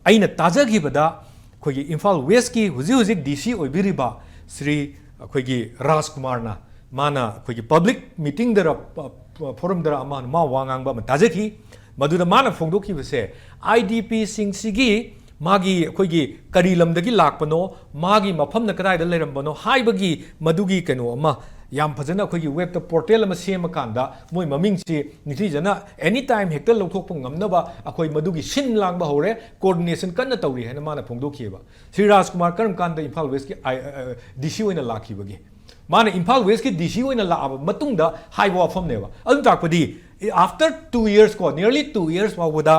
ꯑꯩꯅ ꯇꯥꯖꯈꯤꯕꯗ ꯑꯩꯈꯣꯏꯒꯤ ꯏꯝꯐꯥꯜ Westꯀꯤ ꯍꯧꯖꯤꯛ ꯍꯧꯖꯤꯛ DC ꯑꯣꯏꯕꯤꯔꯤꯕ ꯁ꯭ꯔꯤ ꯑꯩꯈꯣꯏꯒꯤ ꯔꯥꯖꯀꯨꯃꯥꯔꯅ, ꯃꯥꯅ ꯑꯩꯈꯣꯏꯒꯤ public meetingꯗꯔ, ꯄ-, ꯄ-, forumꯗꯔ ꯑꯃ, ꯃꯥ ꯋꯥ ꯉꯥꯡꯕ ꯑꯃ ꯇꯥꯖꯈꯤ꯫ ꯃꯗꯨꯗ ꯃꯥꯅ ꯐꯣꯡꯗꯣꯛꯈꯤꯕꯁꯦ, IDPꯁꯤꯡꯁꯤꯒꯤ ꯃꯥꯒꯤ ꯑꯩꯈꯣꯏꯒꯤ ꯀꯔꯤ ꯂꯝꯗꯒꯤ ꯂꯥꯛꯄꯅꯣ, ꯃꯥꯒꯤ ꯃꯐꯝꯅ ꯀꯗꯥꯏꯗ ꯂꯩꯔꯝꯕꯅꯣ ꯍꯥꯏꯕꯒꯤ ꯃꯗꯨꯒꯤ ꯀꯩꯅꯣ ꯑꯃ ꯌꯥꯝ ꯐꯖꯅ ꯑꯩꯈꯣꯏꯒꯤ ꯋꯦꯕꯇ ꯄꯣꯔꯇꯦꯜ ꯑꯃ ꯁꯦꯝꯃꯀꯥꯟꯗ ꯃꯣꯏ ꯃꯃꯤꯡꯁꯤ ꯅꯤꯡꯊꯤꯖꯅ ꯑꯦꯅꯤ ꯇꯥꯏꯝ ꯍꯦꯛꯇ ꯂꯧꯊꯣꯛꯄ ꯉꯝꯅꯕ ꯑꯩꯈꯣꯏ ꯃꯗꯨꯒꯤ ꯁꯤꯟ ꯂꯥꯡꯕ ꯍꯧꯔꯦ, ꯀꯣꯑꯣꯔꯗꯤꯅꯦꯁꯟ ꯀꯟꯅ ꯇꯧꯔꯤ ꯍꯥꯏꯅ ꯃꯥꯅ ꯐꯣꯡꯗꯣꯛꯈꯤꯑꯕ꯫ ꯁ꯭ꯔꯤ ꯔꯥꯖꯀꯨꯃꯥꯔ ꯀꯔꯝ ꯀꯥꯟꯗ ꯏꯝꯐꯥꯜ ꯋꯦꯁꯀꯤ ꯗꯤ ꯁꯤ ꯑꯣꯏꯅ ꯂꯥꯛꯈꯤꯕꯒꯦ? ꯃꯥꯅ ꯏꯝꯐꯥꯜ ꯋꯦꯁꯀꯤ ꯗꯤ ꯁꯤ ꯑꯣꯏꯅ ꯂꯥꯛꯑꯕ ꯃꯇꯨꯡꯗ ꯍꯥꯏꯕ ꯋꯥꯐꯝꯅꯦꯕ꯫ ꯑꯗꯨ ꯇꯥꯛꯄꯗꯤ after two years ꯀꯣ, nearly two years ꯐꯥꯎꯕꯗ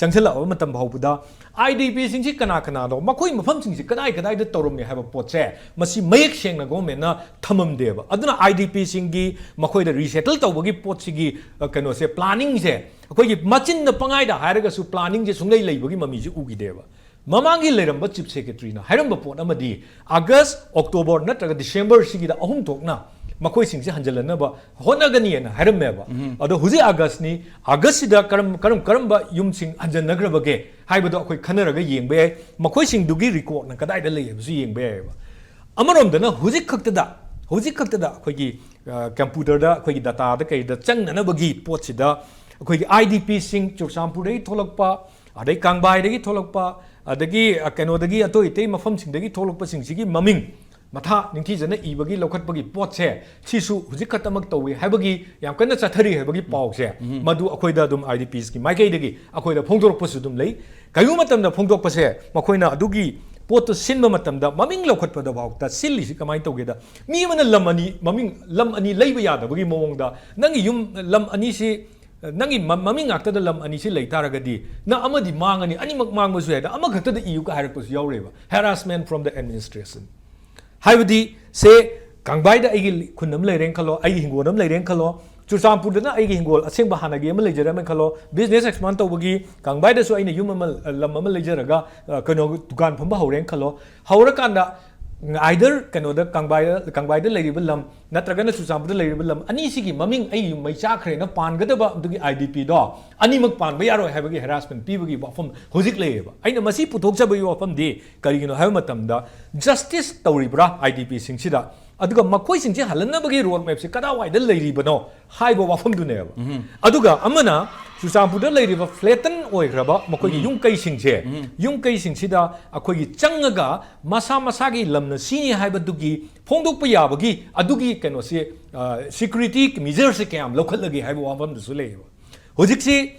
ꯆꯪꯁꯤꯜꯂꯛꯑꯕ ꯃꯇꯝ ꯐꯥꯎꯕꯗ ꯑꯥꯏ ꯗꯤ ꯄꯤꯁꯤꯡꯁꯤ ꯀꯅꯥ ꯀꯅꯥꯅꯣ, ꯃꯈꯣꯏ ꯃꯐꯝꯁꯤꯡꯁꯤ ꯀꯗꯥꯏ ꯀꯗꯥꯏꯗ ꯇꯧꯔꯝꯃꯤ ꯍꯥꯏꯕ ꯄꯣꯠꯁꯦ ꯃꯁꯤ ꯃꯌꯦꯛ ꯁꯦꯡꯅ ꯒꯣꯔꯃꯦꯟꯅ ꯊꯝꯃꯝꯗꯦꯕ꯫ ꯑꯗꯨꯅ ꯑꯥꯏ ꯗꯤ ꯄꯤꯁꯤꯡꯒꯤ ꯃꯈꯣꯏꯗ ꯔꯤꯁꯦꯇꯜ ꯇꯧꯕꯒꯤ ꯄꯣꯠꯁꯤꯒꯤ ꯑ, ꯀꯩꯅꯣꯁꯦ, ꯄ꯭ꯂꯥꯅꯤꯡꯁꯦ ꯑꯩꯈꯣꯏꯒꯤ ꯃꯆꯤꯟꯗ ꯄꯉꯥꯏꯗ ꯍꯥꯏꯔꯒꯁꯨ ꯄ꯭ꯂꯥꯅꯤꯡꯁꯦ ꯁꯨꯡꯂꯩ ꯂꯩꯕꯒꯤ ꯃꯃꯤꯁꯦ ꯎꯈꯤꯗꯦꯕ꯫ ꯃꯃꯥꯡꯒꯤ ꯂꯩꯔꯝꯕ ꯆꯤꯐ ꯁꯦꯀ꯭ꯔꯦꯇꯔꯤꯅ ꯍꯥꯏꯔꯝꯕ ꯄꯣꯠ ꯑꯃꯗꯤ ꯑꯥꯒꯁ, ꯑꯣꯛꯇꯣꯕꯔ ꯅꯠꯇ꯭ꯔꯒ ꯗꯤꯁꯦꯝꯕꯔ ꯁꯤꯒꯤꯗ ꯑꯍꯨꯝ ꯊꯣꯛꯅ ꯃꯈꯣꯏꯁꯤꯡꯁꯦ ꯍꯟꯖꯤꯜꯂꯅꯕ ꯍꯣꯠꯅꯒꯅꯤꯅ ꯍꯥꯏꯔꯝꯃꯦꯕ꯫ ꯑꯗꯣ ꯍꯧꯖꯤꯛ ꯑꯥꯒꯁꯅꯤ, ꯑꯥꯒꯁꯁꯤꯗ ꯀꯔꯝ ꯀꯔꯝ ꯀꯔꯝꯕ ꯌꯨꯝꯁꯤꯡ ꯍꯟꯖꯟꯅꯈ꯭ꯔꯕꯒꯦ ꯍꯥꯏꯕꯗꯣ ꯑꯩꯈꯣꯏ ꯈꯟꯅꯔꯒ ꯌꯦꯡꯕ ꯌꯥꯏ꯫ ꯃꯈꯣꯏꯁꯤꯡꯗꯨꯒꯤ ꯔꯤꯀꯣꯔꯠꯅ ꯀꯗꯥꯏꯗ ꯂꯩ ꯍꯥꯏꯕꯁꯨ ꯌꯦꯡꯕ ꯌꯥꯏꯑꯕ꯫ ꯑꯃꯔꯣꯝꯗꯅ ꯍꯧꯖꯤꯛ ꯈꯛꯇꯗ ꯍꯧꯖꯤꯛ ꯈꯛꯇꯗ ꯑꯩꯈꯣꯏꯒꯤ ꯑ, ꯀꯝꯄ꯭ꯌꯨꯇꯔꯗ ꯑꯩꯈꯣꯏꯒꯤ ꯗꯇꯥꯗ ꯀꯩꯗ ꯆꯪꯅꯅꯕꯒꯤ ꯄꯣꯠꯁꯤꯗ ꯑꯩꯈꯣꯏꯒꯤ ꯑꯥꯏ ꯗꯤ ꯄꯤꯁꯤꯡ ꯆꯨꯔꯆꯥꯟꯄꯨꯔꯗꯒꯤ ꯊꯣꯛꯂꯛꯄ, ꯑꯗꯩ ꯀꯥꯡꯕꯥꯏꯗꯒꯤ ꯊꯣꯛꯂꯛꯄ, ꯑꯗꯒꯤ ꯑ, ꯀꯩꯅꯣꯗꯒꯤ ꯑꯇꯩ ꯑꯇꯩ ꯃꯐꯝꯁꯤꯡꯗꯒꯤ ꯊꯣꯛꯂꯛꯄꯁꯤꯡꯁꯤꯒꯤ ꯃꯃꯤꯡ ꯃꯊꯥ ꯅꯤꯡꯊꯤꯖꯅ ꯏꯕꯒꯤ ꯂꯧꯈꯠꯄꯒꯤ ꯄꯣꯠꯁꯦ ꯁꯤꯁꯨ ꯍꯧꯖꯤꯛ ꯈꯛꯇꯃꯛ ꯇꯧꯏ ꯍꯥꯏꯕꯒꯤ ꯌꯥꯝ ꯀꯟꯅ ꯆꯠꯊꯔꯤ ꯍꯥꯏꯕꯒꯤ ꯄꯥꯎꯁꯦ ꯃꯗꯨ ꯑꯩꯈꯣꯏꯗ ꯑꯗꯨꯝ ꯑꯥꯏ ꯗꯤ ꯄꯤꯁꯀꯤ ꯃꯥꯏꯀꯩꯗꯒꯤ ꯑꯩꯈꯣꯏꯗ ꯐꯣꯡꯗꯣꯔꯛꯄꯁꯨ ꯑꯗꯨꯝ ꯂꯩ꯫ ꯀꯔꯤꯒꯨꯝꯕ ꯃꯇꯝꯗ ꯐꯣꯡꯗꯣꯛꯄꯁꯦ ꯃꯈꯣꯏꯅ ꯑꯗꯨꯒꯤ ꯄꯣꯠꯇꯨ ꯁꯤꯟꯕ ꯃꯇꯝꯗ ꯃꯃꯤꯡ ꯂꯧꯈꯠꯄꯗ ꯐꯥꯎꯗ ꯁꯤꯜꯂꯤꯁꯤ ꯀꯃꯥꯏꯅ ꯇꯧꯒꯦꯗ, ꯃꯤ ꯑꯃꯅ ꯂꯝ ꯑꯅꯤ ꯃꯃꯤꯡ, ꯂꯝ ꯑꯅꯤ ꯂꯩꯕ ꯌꯥꯗꯕꯒꯤ ꯃꯑꯣꯡꯗ ꯅꯪꯒꯤ ꯌꯨꯝ, ꯂꯝ ꯑꯅꯤꯁꯤ, ꯅꯪꯒꯤ ꯃ-, ꯃꯃꯤꯡ ꯉꯥꯛꯇꯗ ꯂꯝ ꯑꯅꯤꯁꯤ ꯂꯩ ꯇꯥꯔꯒꯗꯤ ꯅꯪ ꯑꯃꯗꯤ ꯃꯥꯡꯉꯅꯤ, ꯑꯅꯤꯃꯛ ꯃꯥꯡꯕꯁꯨ ꯌꯥꯏꯗ, ꯑꯃꯈꯛꯇꯗ ꯏꯌꯨ ꯀ ꯍꯥꯏꯔꯛꯄꯁꯨ ꯌꯥꯎꯔꯦꯕ꯫ Harassment from the administration ꯍꯥꯏꯕꯗꯤ ꯁꯦ ꯀꯥꯡꯕꯥꯏꯗ ꯑꯩꯒꯤ ꯈꯨꯟ ꯑꯃ ꯂꯩꯔꯦꯅ ꯈꯜꯂꯣ, ꯑꯩꯒꯤ ꯍꯤꯡꯒꯣꯜ ꯑꯃ ꯂꯩꯔꯦꯅ ꯈꯜꯂꯣ, ꯆꯨꯔꯆꯥꯟꯄꯨꯔꯗꯅ ꯑꯩꯒꯤ ꯍꯤꯡꯒꯣꯜ ꯑꯁꯦꯡꯕ ꯍꯥꯟꯅꯒꯤ ꯑꯃ ꯂꯩꯖꯔꯝꯃꯦ ꯈꯜꯂꯣ, ꯕꯤꯖꯤꯅꯦꯁ ꯑꯦꯛꯁꯄꯥꯟ ꯇꯧꯕꯒꯤ ꯀꯥꯡꯕꯥꯏꯗꯁꯨ ꯑꯩꯅ ꯌꯨꯝ ꯑꯃ, ꯂꯝ ꯑꯃ ꯂꯩꯖꯔꯒ, ꯑ, ꯀꯩꯅꯣ, ꯗꯨꯀꯥꯟ ꯐꯝꯕ ꯍꯧꯔꯦꯅ ꯈꯜꯂꯣ꯫ ꯍꯧꯔꯀꯥꯟꯗ either ꯀꯩꯅꯣꯗ ꯀꯥꯡꯕꯥꯏꯗ, ꯀꯥꯡꯕꯥꯏꯗ ꯂꯩꯔꯤꯕ ꯂꯝ ꯅꯠꯇ꯭ꯔꯒꯅ ꯆꯨꯔꯆꯥꯟꯄꯨꯔꯗ ꯂꯩꯔꯤꯕ ꯂꯝ ꯑꯅꯤꯁꯤꯒꯤ ꯃꯃꯤꯡ ꯑꯩ ꯌꯨꯝ ꯃꯩ ꯆꯥꯈ꯭ꯔꯦꯅ ꯄꯥꯟꯒꯗꯕ ꯑꯗꯨꯒꯤ ꯑꯥꯏ ꯗꯤ ꯄꯤꯗꯣ ꯑꯅꯤꯃꯛ ꯄꯥꯟꯕ ꯌꯥꯔꯣꯏ ꯍꯥꯏꯕꯒꯤ ꯍꯦꯔꯥꯁꯃꯦꯟ ꯄꯤꯕꯒꯤ ꯋꯥꯐꯝ ꯍꯧꯖꯤꯛ ꯂꯩꯌꯦꯕ꯫ ꯑꯩꯅ ꯃꯁꯤ ꯄꯨꯊꯣꯛꯆꯕꯒꯤ ꯋꯥꯐꯝꯗꯤ ꯀꯔꯤꯒꯤꯅꯣ ꯍꯥꯏꯕ ꯃꯇꯝꯗ ꯖꯁꯇꯤꯁ ꯇꯧꯔꯤꯕ꯭ꯔꯥ ꯑꯥꯏ ꯗꯤ ꯄꯤꯁꯤꯡꯁꯤꯗ, ꯑꯗꯨꯒ ꯃꯈꯣꯏꯁꯤꯡꯁꯤ ꯍꯜꯍꯟꯅꯕꯒꯤ ꯔꯣꯗ ꯃꯦꯞꯁꯤ ꯀꯗꯥꯏꯋꯥꯏꯗ ꯂꯩꯔꯤꯕꯅꯣ ꯍꯥꯏꯕ ꯋꯥꯐꯝꯗꯨꯅꯦꯕ꯫ ꯑꯗꯨꯒ ꯑꯃꯅ ꯆꯨꯔꯆꯥꯟꯄꯨꯔꯗ ꯂꯩꯔꯤꯕ flatten ꯑꯣꯏꯈ꯭ꯔꯕ ꯃꯈꯣꯏꯒꯤ ꯌꯨꯝ ꯀꯩꯁꯤꯡꯁꯦ, ꯌꯨꯝ ꯀꯩꯁꯤꯡꯁꯤꯗ ꯑꯩꯈꯣꯏꯒꯤ ꯆꯪꯉꯒ ꯃꯁꯥ ꯃꯁꯥꯒꯤ ꯂꯝꯅ ꯁꯤꯅꯤ ꯍꯥꯏꯕꯗꯨꯒꯤ ꯐꯣꯡꯗꯣꯛꯄ ꯌꯥꯕꯒꯤ ꯑꯗꯨꯒꯤ ꯀꯩꯅꯣꯁꯦ, security measure ꯁꯦ ꯀꯌꯥꯝ ꯂꯧꯈꯠꯂꯒꯦ ꯍꯥꯏꯕ ꯋꯥꯐꯝꯗꯨꯁꯨ ꯂꯩꯌꯦꯕ꯫ ꯍꯧꯖꯤꯛꯁꯤ,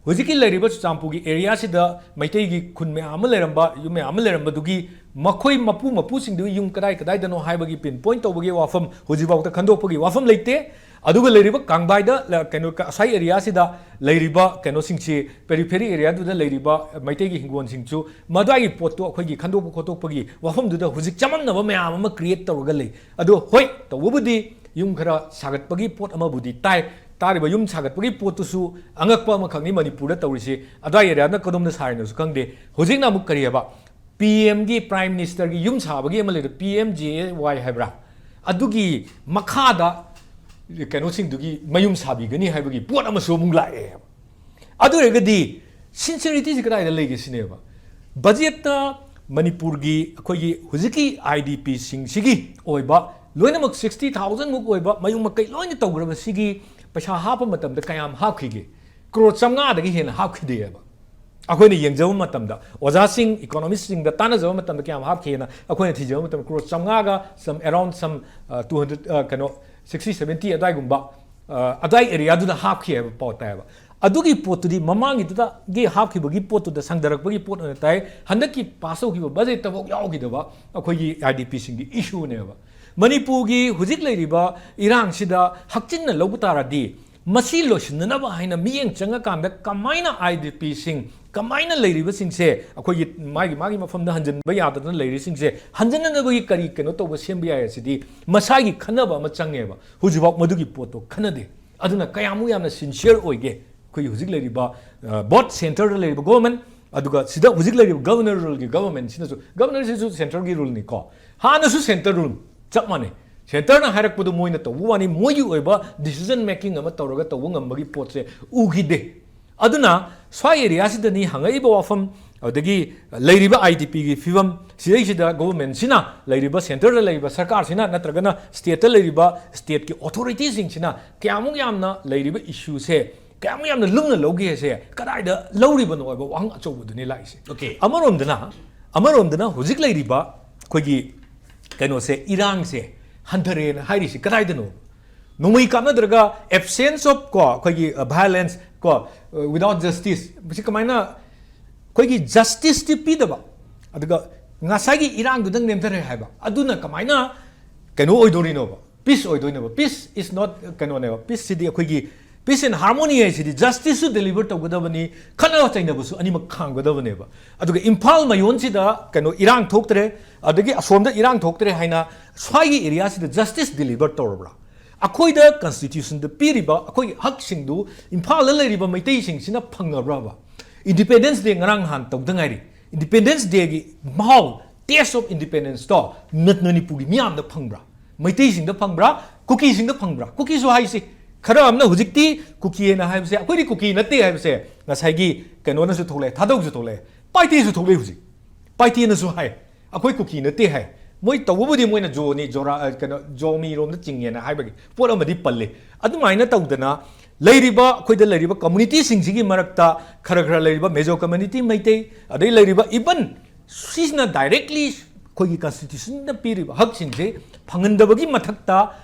ꯍꯧꯖꯤꯛꯀꯤ ꯂꯩꯔꯤꯕ ꯆꯨꯔꯆꯥꯟꯄꯨꯔꯒꯤ area ꯁꯤꯗ ꯃꯩꯇꯩꯒꯤ ꯈꯨꯟ ꯃꯌꯥꯝ ꯑꯃ ꯂꯩꯔꯝꯕ, ꯌꯨꯝ ꯃꯌꯥꯝ ꯑꯃ ꯂꯩꯔꯝꯕꯗꯨꯒꯤ ꯃꯈꯣꯏ ꯃꯄꯨ ꯃꯄꯨꯁꯤꯡꯗꯨꯒꯤ ꯌꯨꯝ ꯀꯗꯥꯏ ꯀꯗꯥꯏꯗꯅꯣ ꯍꯥꯏꯕꯒꯤ pinpoint ꯇꯧꯕꯒꯤ ꯋꯥꯐꯝ ꯍꯧꯖꯤꯛꯐꯥꯎꯗ ꯈꯟꯗꯣꯛꯄꯒꯤ ꯋꯥꯐꯝ ꯂꯩꯇꯦ꯫ ꯑꯗꯨꯒ ꯂꯩꯔꯤꯕ ꯀꯥꯡꯕꯥꯏꯗ, ꯂ-, ꯀꯩꯅꯣ, ꯀ-, ꯉꯁꯥꯏ area ꯁꯤꯗ ꯂꯩꯔꯤꯕ ꯀꯩꯅꯣꯁꯤꯡꯁꯤ, periphery area ꯗꯨꯗ ꯂꯩꯔꯤꯕ ꯃꯩꯇꯩꯒꯤ ꯍꯤꯡꯒꯣꯜꯁꯤꯡꯁꯨ ꯃꯗꯨꯋꯥꯏꯒꯤ ꯄꯣꯠꯇꯣ ꯑꯩꯈꯣꯏꯒꯤ ꯈꯟꯗꯣꯛꯄ ꯈꯣꯠꯇꯣꯛꯄꯒꯤ ꯋꯥꯐꯝꯗꯨꯗ ꯍꯧꯖꯤꯛ ꯆꯃꯝꯅꯕ ꯃꯌꯥꯝ ꯑꯃ create ꯇꯧꯔꯒ ꯂꯩ꯫ ꯑꯗꯣ ꯍꯣꯏ, ꯇꯧꯕꯕꯨꯗꯤ ꯌꯨꯝ ꯈꯔ ꯁꯥꯒꯠꯄꯒꯤ ꯄꯣꯠ ꯑꯃꯕꯨꯗꯤ ꯇꯥꯏ꯫ ꯇꯥꯔꯤꯕ ꯌꯨꯝ ꯁꯥꯒꯠꯄꯒꯤ ꯄꯣꯠꯇꯨꯁꯨ ꯑꯉꯛꯄ ꯑꯃꯈꯛꯅꯤ ꯃꯅꯤꯄꯨꯔꯗ ꯇꯧꯔꯤꯁꯤ꯫ ꯑꯗꯨꯋꯥꯏ area ꯅ ꯀꯗꯣꯝꯗ ꯁꯥꯔꯤꯅꯣꯁꯨ ꯈꯪꯗꯦ꯫ ꯍꯧꯖꯤꯛꯅ ꯑꯃꯨꯛ ꯀꯔꯤ ꯍꯥꯏꯕ? P M ꯒꯤ, Prime Minister ꯒꯤ ꯌꯨꯝ ꯁꯥꯕꯒꯤ ꯑꯃ ꯂꯩꯔꯦ, P M G A Y ꯍꯥꯏꯕ꯭ꯔꯥ? ꯑꯗꯨꯒꯤ ꯃꯈꯥꯗ ꯀꯩꯅꯣꯁꯤꯡꯗꯨꯒꯤ ꯃꯌꯨꯝ ꯁꯥꯕꯤꯒꯅꯤ ꯍꯥꯏꯕꯒꯤ ꯄꯣꯠ ꯑꯃꯁꯨ ꯑꯃꯨꯛ ꯂꯥꯛꯑꯦ꯫ ꯑꯗꯨ ꯑꯣꯏꯔꯒꯗꯤ sincerity ꯁꯤ ꯀꯗꯥꯏꯗ ꯂꯩꯒꯦ ꯁꯤꯅꯦꯕ꯫ Budget ꯇ ꯃꯅꯤꯄꯨꯔꯒꯤ ꯑꯩꯈꯣꯏꯒꯤ ꯍꯧꯖꯤꯛꯀꯤ I D P ꯁꯤꯡꯁꯤꯒꯤ ꯑꯣꯏꯕ ꯂꯣꯏꯅꯃꯛ sixty thousand ꯃꯨꯛ ꯑꯣꯏꯕ ꯃꯌꯨꯝ ꯃꯀꯩ ꯂꯣꯏꯅ ꯇꯧꯈ꯭ꯔꯕꯁꯤꯒꯤ ꯄꯩꯁꯥ ꯍꯥꯞꯄ ꯃꯇꯝꯗ ꯀꯌꯥꯝ ꯍꯥꯞꯈꯤꯒꯦ? ꯀ꯭ꯔꯣꯔ ꯆꯥꯝꯃꯉꯥꯗꯒꯤ ꯍꯦꯟꯅ ꯍꯥꯞꯈꯤꯗꯦꯕ꯫ ꯑꯩꯈꯣꯏꯅ ꯌꯦꯡꯖꯕ ꯃꯇꯝꯗ, ꯑꯣꯖꯥꯁꯤꯡ, economist ꯁꯤꯡꯗ ꯇꯥꯟꯅꯖꯕ ꯃꯇꯝꯗ ꯀꯌꯥꯝ ꯍꯥꯞꯈꯤꯑꯅ ꯑꯩꯈꯣꯏꯅ ꯊꯤꯖꯕ ꯃꯇꯝꯗ, ꯀ꯭ꯔꯣꯔ ꯆꯥꯝꯃꯉꯥꯒ some, around some, ꯑ, two hundred, ꯑ, ꯀꯩꯅꯣ, sixty, seventy ꯑꯗꯥꯏꯒꯨꯝꯕ, ꯑ, ꯑꯗꯥꯏ area ꯗꯨꯗ ꯍꯥꯞꯈꯤ ꯍꯥꯏꯕ ꯄꯥꯎ ꯇꯥꯏꯌꯦꯕ꯫ ꯑꯗꯨꯒꯤ ꯄꯣꯠꯇꯨꯗꯤ ꯃꯃꯥꯡꯒꯤꯗꯨꯗꯒꯤ ꯍꯥꯞꯈꯤꯕꯒꯤ ꯄꯣꯠꯇꯨꯗ ꯁꯪꯗꯔꯛꯄꯒꯤ ꯄꯣꯠ ꯑꯣꯏꯅ ꯇꯥꯏ꯫ ꯍꯟꯗꯛꯀꯤ pass ꯇꯧꯈꯤꯕ budget ꯇꯐꯥꯎ ꯌꯥꯎꯈꯤꯗꯕ ꯑꯩꯈꯣꯏꯒꯤ I D P ꯁꯤꯡꯒꯤ issue ꯅꯦꯕ꯫ ꯃꯅꯤꯄꯨꯔꯒꯤ ꯍꯧꯖꯤꯛ ꯂꯩꯔꯤꯕ ꯏꯔꯥꯡꯁꯤꯗ ꯍꯛꯆꯤꯟꯅ ꯂꯧꯕ ꯇꯥꯔꯗꯤ, ꯃꯁꯤ ꯂꯣꯏꯁꯤꯟꯅꯅꯕ ꯍꯥꯏꯅ ꯃꯤꯠꯌꯦꯡ ꯆꯪꯉꯀꯥꯟꯗ ꯀꯃꯥꯏꯅ I D P ꯁꯤꯡ, ꯀꯃꯥꯏꯅ ꯂꯩꯔꯤꯕꯁꯤꯡꯁꯦ ꯑꯩꯈꯣꯏꯒꯤ ꯃꯥꯒꯤ, ꯃꯥꯒꯤ ꯃꯐꯝꯗ ꯍꯟꯖꯤꯟꯕ ꯌꯥꯗꯗꯅ ꯂꯩꯔꯤꯁꯤꯡꯁꯦ ꯍꯟꯖꯤꯟꯅꯅꯕꯒꯤ ꯀꯔꯤ ꯀꯩꯅꯣ ꯇꯧꯕ, ꯁꯦꯝꯕ ꯌꯥꯏ ꯍꯥꯏꯁꯤꯗꯤ ꯃꯁꯥꯒꯤ ꯈꯟꯅꯕ ꯑꯃ ꯆꯪꯉꯦꯕ꯫ ꯍꯧꯖꯤꯛꯐꯥꯎ ꯃꯗꯨꯒꯤ ꯄꯣꯠꯇꯣ ꯈꯟꯅꯗꯦ꯫ ꯑꯗꯨꯅ ꯀꯌꯥꯃꯨꯛ ꯌꯥꯝꯅ sincere ꯑꯣꯏꯒꯦ ꯑꯩꯈꯣꯏꯒꯤ ꯍꯧꯖꯤꯛ ꯂꯩꯔꯤꯕ, ꯑ, both centre ꯗ ꯂꯩꯔꯤꯕ government, ꯑꯗꯨꯒ ꯁꯤꯗ ꯍꯧꯖꯤꯛ ꯂꯩꯔꯤꯕ governor rule ꯒꯤ, government ꯁꯤꯅꯁꯨ, governor ꯁꯤꯁꯨ centre ꯒꯤ rule ꯅꯤꯀꯣ, ꯍꯥꯟꯅꯁꯨ centre rule ꯆꯞ ꯃꯥꯟꯅꯩ꯫ Centre ꯅ ꯍꯥꯏꯔꯛꯄꯗꯨ ꯃꯣꯏꯅ ꯇꯧꯕ ꯋꯥꯅꯤ, ꯃꯣꯏꯒꯤ ꯑꯣꯏꯕ decision making ꯑꯃ ꯇꯧꯔꯒ ꯇꯧꯕ ꯉꯝꯕꯒꯤ ꯄꯣꯠꯁꯦ ꯎꯈꯤꯗꯦ꯫ ꯑꯗꯨꯅ ꯁ꯭ꯋꯥꯏ area ꯁꯤꯗꯅꯤ ꯍꯪꯉꯛꯏꯕ ꯋꯥꯐꯝ, ꯑꯗꯨꯗꯒꯤ ꯂꯩꯔꯤꯕ I D P ꯒꯤ ꯐꯤꯕꯝ, ꯁꯤꯗꯩꯁꯤꯗ government ꯁꯤꯅ, ꯂꯩꯔꯤꯕ centre ꯗ ꯂꯩꯔꯤꯕ ꯁꯔꯀꯥꯔꯁꯤꯅ ꯅꯠꯇ꯭ꯔꯒꯅ state ꯇ ꯂꯩꯔꯤꯕ state ꯀꯤ authority ꯁꯤꯡꯁꯤꯅ ꯀꯌꯥꯃꯨꯛ ꯌꯥꯝꯅ ꯂꯩꯔꯤꯕ issue ꯁꯦ ꯀꯌꯥꯝ ꯌꯥꯝꯅ ꯂꯨꯝꯅ ꯂꯧꯒꯦ ꯍꯥꯏꯁꯦ ꯀꯗꯥꯏꯗ ꯂꯧꯔꯤꯕꯅꯣ ꯍꯥꯏꯕ ꯋꯥꯍꯪ ꯑꯆꯧꯕꯗꯨꯅꯤ ꯂꯥꯛꯏꯁꯦ꯫ Okay. ꯑꯃꯔꯣꯝꯗꯅ ꯑꯃꯔꯣꯝꯗꯅ ꯍꯧꯖꯤꯛ ꯂꯩꯔꯤꯕ ꯑꯩꯈꯣꯏꯒꯤ ꯀꯩꯅꯣꯁꯦ, ꯏꯔꯥꯡꯁꯦ ꯍꯟꯊꯔꯦꯅ ꯍꯥꯏꯔꯤꯁꯤ ꯀꯗꯥꯏꯗꯅꯣ? ꯅꯣꯡꯃꯩ ꯀꯥꯞꯅꯗ꯭ꯔꯒ absence of ꯀꯣ ꯑꯩꯈꯣꯏꯒꯤ violence ꯀꯣ without justice, ꯃꯁꯤ ꯀꯃꯥꯏꯅ ꯑꯩꯈꯣꯏꯒꯤ justiceꯇꯤ ꯄꯤꯗꯕ, ꯑꯗꯨꯒ ꯉꯁꯥꯏꯒꯤ ꯏꯔꯥꯡꯗꯨꯗꯪ ꯅꯦꯝꯊꯔꯦ ꯍꯥꯏꯕ, ꯑꯗꯨꯅ ꯀꯃꯥꯏꯅ ꯀꯩꯅꯣ ꯑꯣꯏꯗꯣꯔꯤꯅꯣꯕ? Peace ꯑꯣꯏꯗꯣꯏꯅꯦꯕ꯫ Peace is not ꯀꯩꯅꯣꯅꯦꯕ꯫ Peaceꯁꯤꯗꯤ ꯑꯩꯈꯣꯏꯒꯤ peace and harmony ꯍꯥꯏꯁꯤꯗꯤ justiceꯁꯨ deliver ꯇꯧꯒꯗꯕꯅꯤ, ꯈꯠꯅ ꯆꯩꯅꯕꯁꯨ ꯑꯅꯤꯃꯛ ꯈꯥꯝꯒꯗꯕꯅꯦꯕ꯫ ꯑꯗꯨꯒ ꯏꯝꯐꯥꯜ ꯃꯌꯣꯟꯁꯤꯗ ꯀꯩꯅꯣ ꯏꯔꯥꯡ ꯊꯣꯛꯇ꯭ꯔꯦ, ꯑꯗꯒꯤ ꯑꯁꯣꯝꯗ ꯏꯔꯥꯡ ꯊꯣꯛꯇ꯭ꯔꯦ ꯍꯥꯏꯅ ꯁ꯭ꯋꯥꯏꯒꯤ areaꯁꯤꯗ justice deliver ꯇꯧꯔꯕ꯭ꯔꯥ? ꯑꯩꯈꯣꯏꯗ constitutionꯗ ꯄꯤꯔꯤꯕ ꯑꯩꯈꯣꯏꯒꯤ ꯍꯛꯁꯤꯡꯗꯨ ꯏꯝꯐꯥꯜꯗ ꯂꯩꯔꯤꯕ ꯃꯩꯇꯩꯁꯤꯡꯁꯤꯅ ꯐꯪꯉꯕ꯭ꯔꯕ? Independence Day ꯉꯔꯥꯡ ꯅꯍꯥꯟ ꯇꯧꯗ ꯉꯥꯏꯔꯤ꯫ Independence Dayꯒꯤ ꯃꯍꯥꯎ, taste of independenceꯇꯣ ꯃꯅꯤꯄꯨꯔꯒꯤ ꯃꯤꯌꯥꯝꯗ ꯐꯪꯕ꯭ꯔꯥ? ꯃꯩꯇꯩꯁꯤꯡꯗ ꯐꯪꯕ꯭ꯔꯥ? ꯀꯨꯀꯤꯁꯤꯡꯗ ꯐꯪꯕ꯭ꯔꯥ? ꯀꯨꯀꯤꯁꯨ ꯍꯥꯏꯁꯤ, ꯈꯔ ꯑꯃꯅ ꯍꯧꯖꯤꯛꯇꯤ ꯀꯨꯀꯤ ꯍꯥꯏꯅ ꯍꯥꯏꯕꯁꯦ, ꯑꯩꯈꯣꯏꯗꯤ ꯀꯨꯀꯤ ꯅꯠꯇꯦ ꯍꯥꯏꯕꯁꯦ ꯉꯁꯥꯏꯒꯤ ꯀꯩꯅꯣꯅꯁꯨ ꯊꯣꯛꯂꯛꯑꯦ, ꯊꯥꯗꯧꯁꯨ ꯊꯣꯛꯂꯛꯑꯦ, ꯄꯥꯏꯇꯦꯁꯨ ꯊꯣꯛꯂꯛꯑꯦ ꯍꯧꯖꯤꯛ꯫ ꯄꯥꯏꯇꯦꯅꯁꯨ ꯍꯥꯏ, ꯑꯩꯈꯣꯏ ꯀꯨꯀꯤ ꯅꯠꯇꯦ ꯍꯥꯏ꯫ ꯃꯣꯏ ꯇꯧꯕꯕꯨꯗꯤ ꯃꯣꯏꯅ ꯖꯣꯅꯤ, ꯖꯣꯔꯥ, ꯑ, ꯀꯩꯅꯣ, ꯖꯣꯃꯤꯔꯣꯝꯗ ꯆꯤꯡꯉꯦꯅ ꯍꯥꯏꯕꯒꯤ ꯄꯣꯠ ꯑꯃꯗꯤ ꯄꯜꯂꯤ꯫ ꯑꯗꯨꯃꯥꯏꯅ ꯇꯧꯗꯅ ꯂꯩꯔꯤꯕ, ꯑꯩꯈꯣꯏꯗ ꯂꯩꯔꯤꯕ communityꯁꯤꯡꯁꯤꯒꯤ ꯃꯔꯛꯇ ꯈꯔ ꯈꯔ ꯂꯩꯔꯤꯕ Mizo community, ꯃꯩꯇꯩ, ꯑꯗꯩ ꯂꯩꯔꯤꯕ even ꯁꯤꯁꯤꯅ directly ꯑꯩꯈꯣꯏꯒꯤ constitutionꯅ ꯄꯤꯔꯤꯕ ꯍꯛꯁꯤꯡꯁꯦ ꯐꯪꯍꯟꯗꯕꯒꯤ ꯃꯊꯛꯇ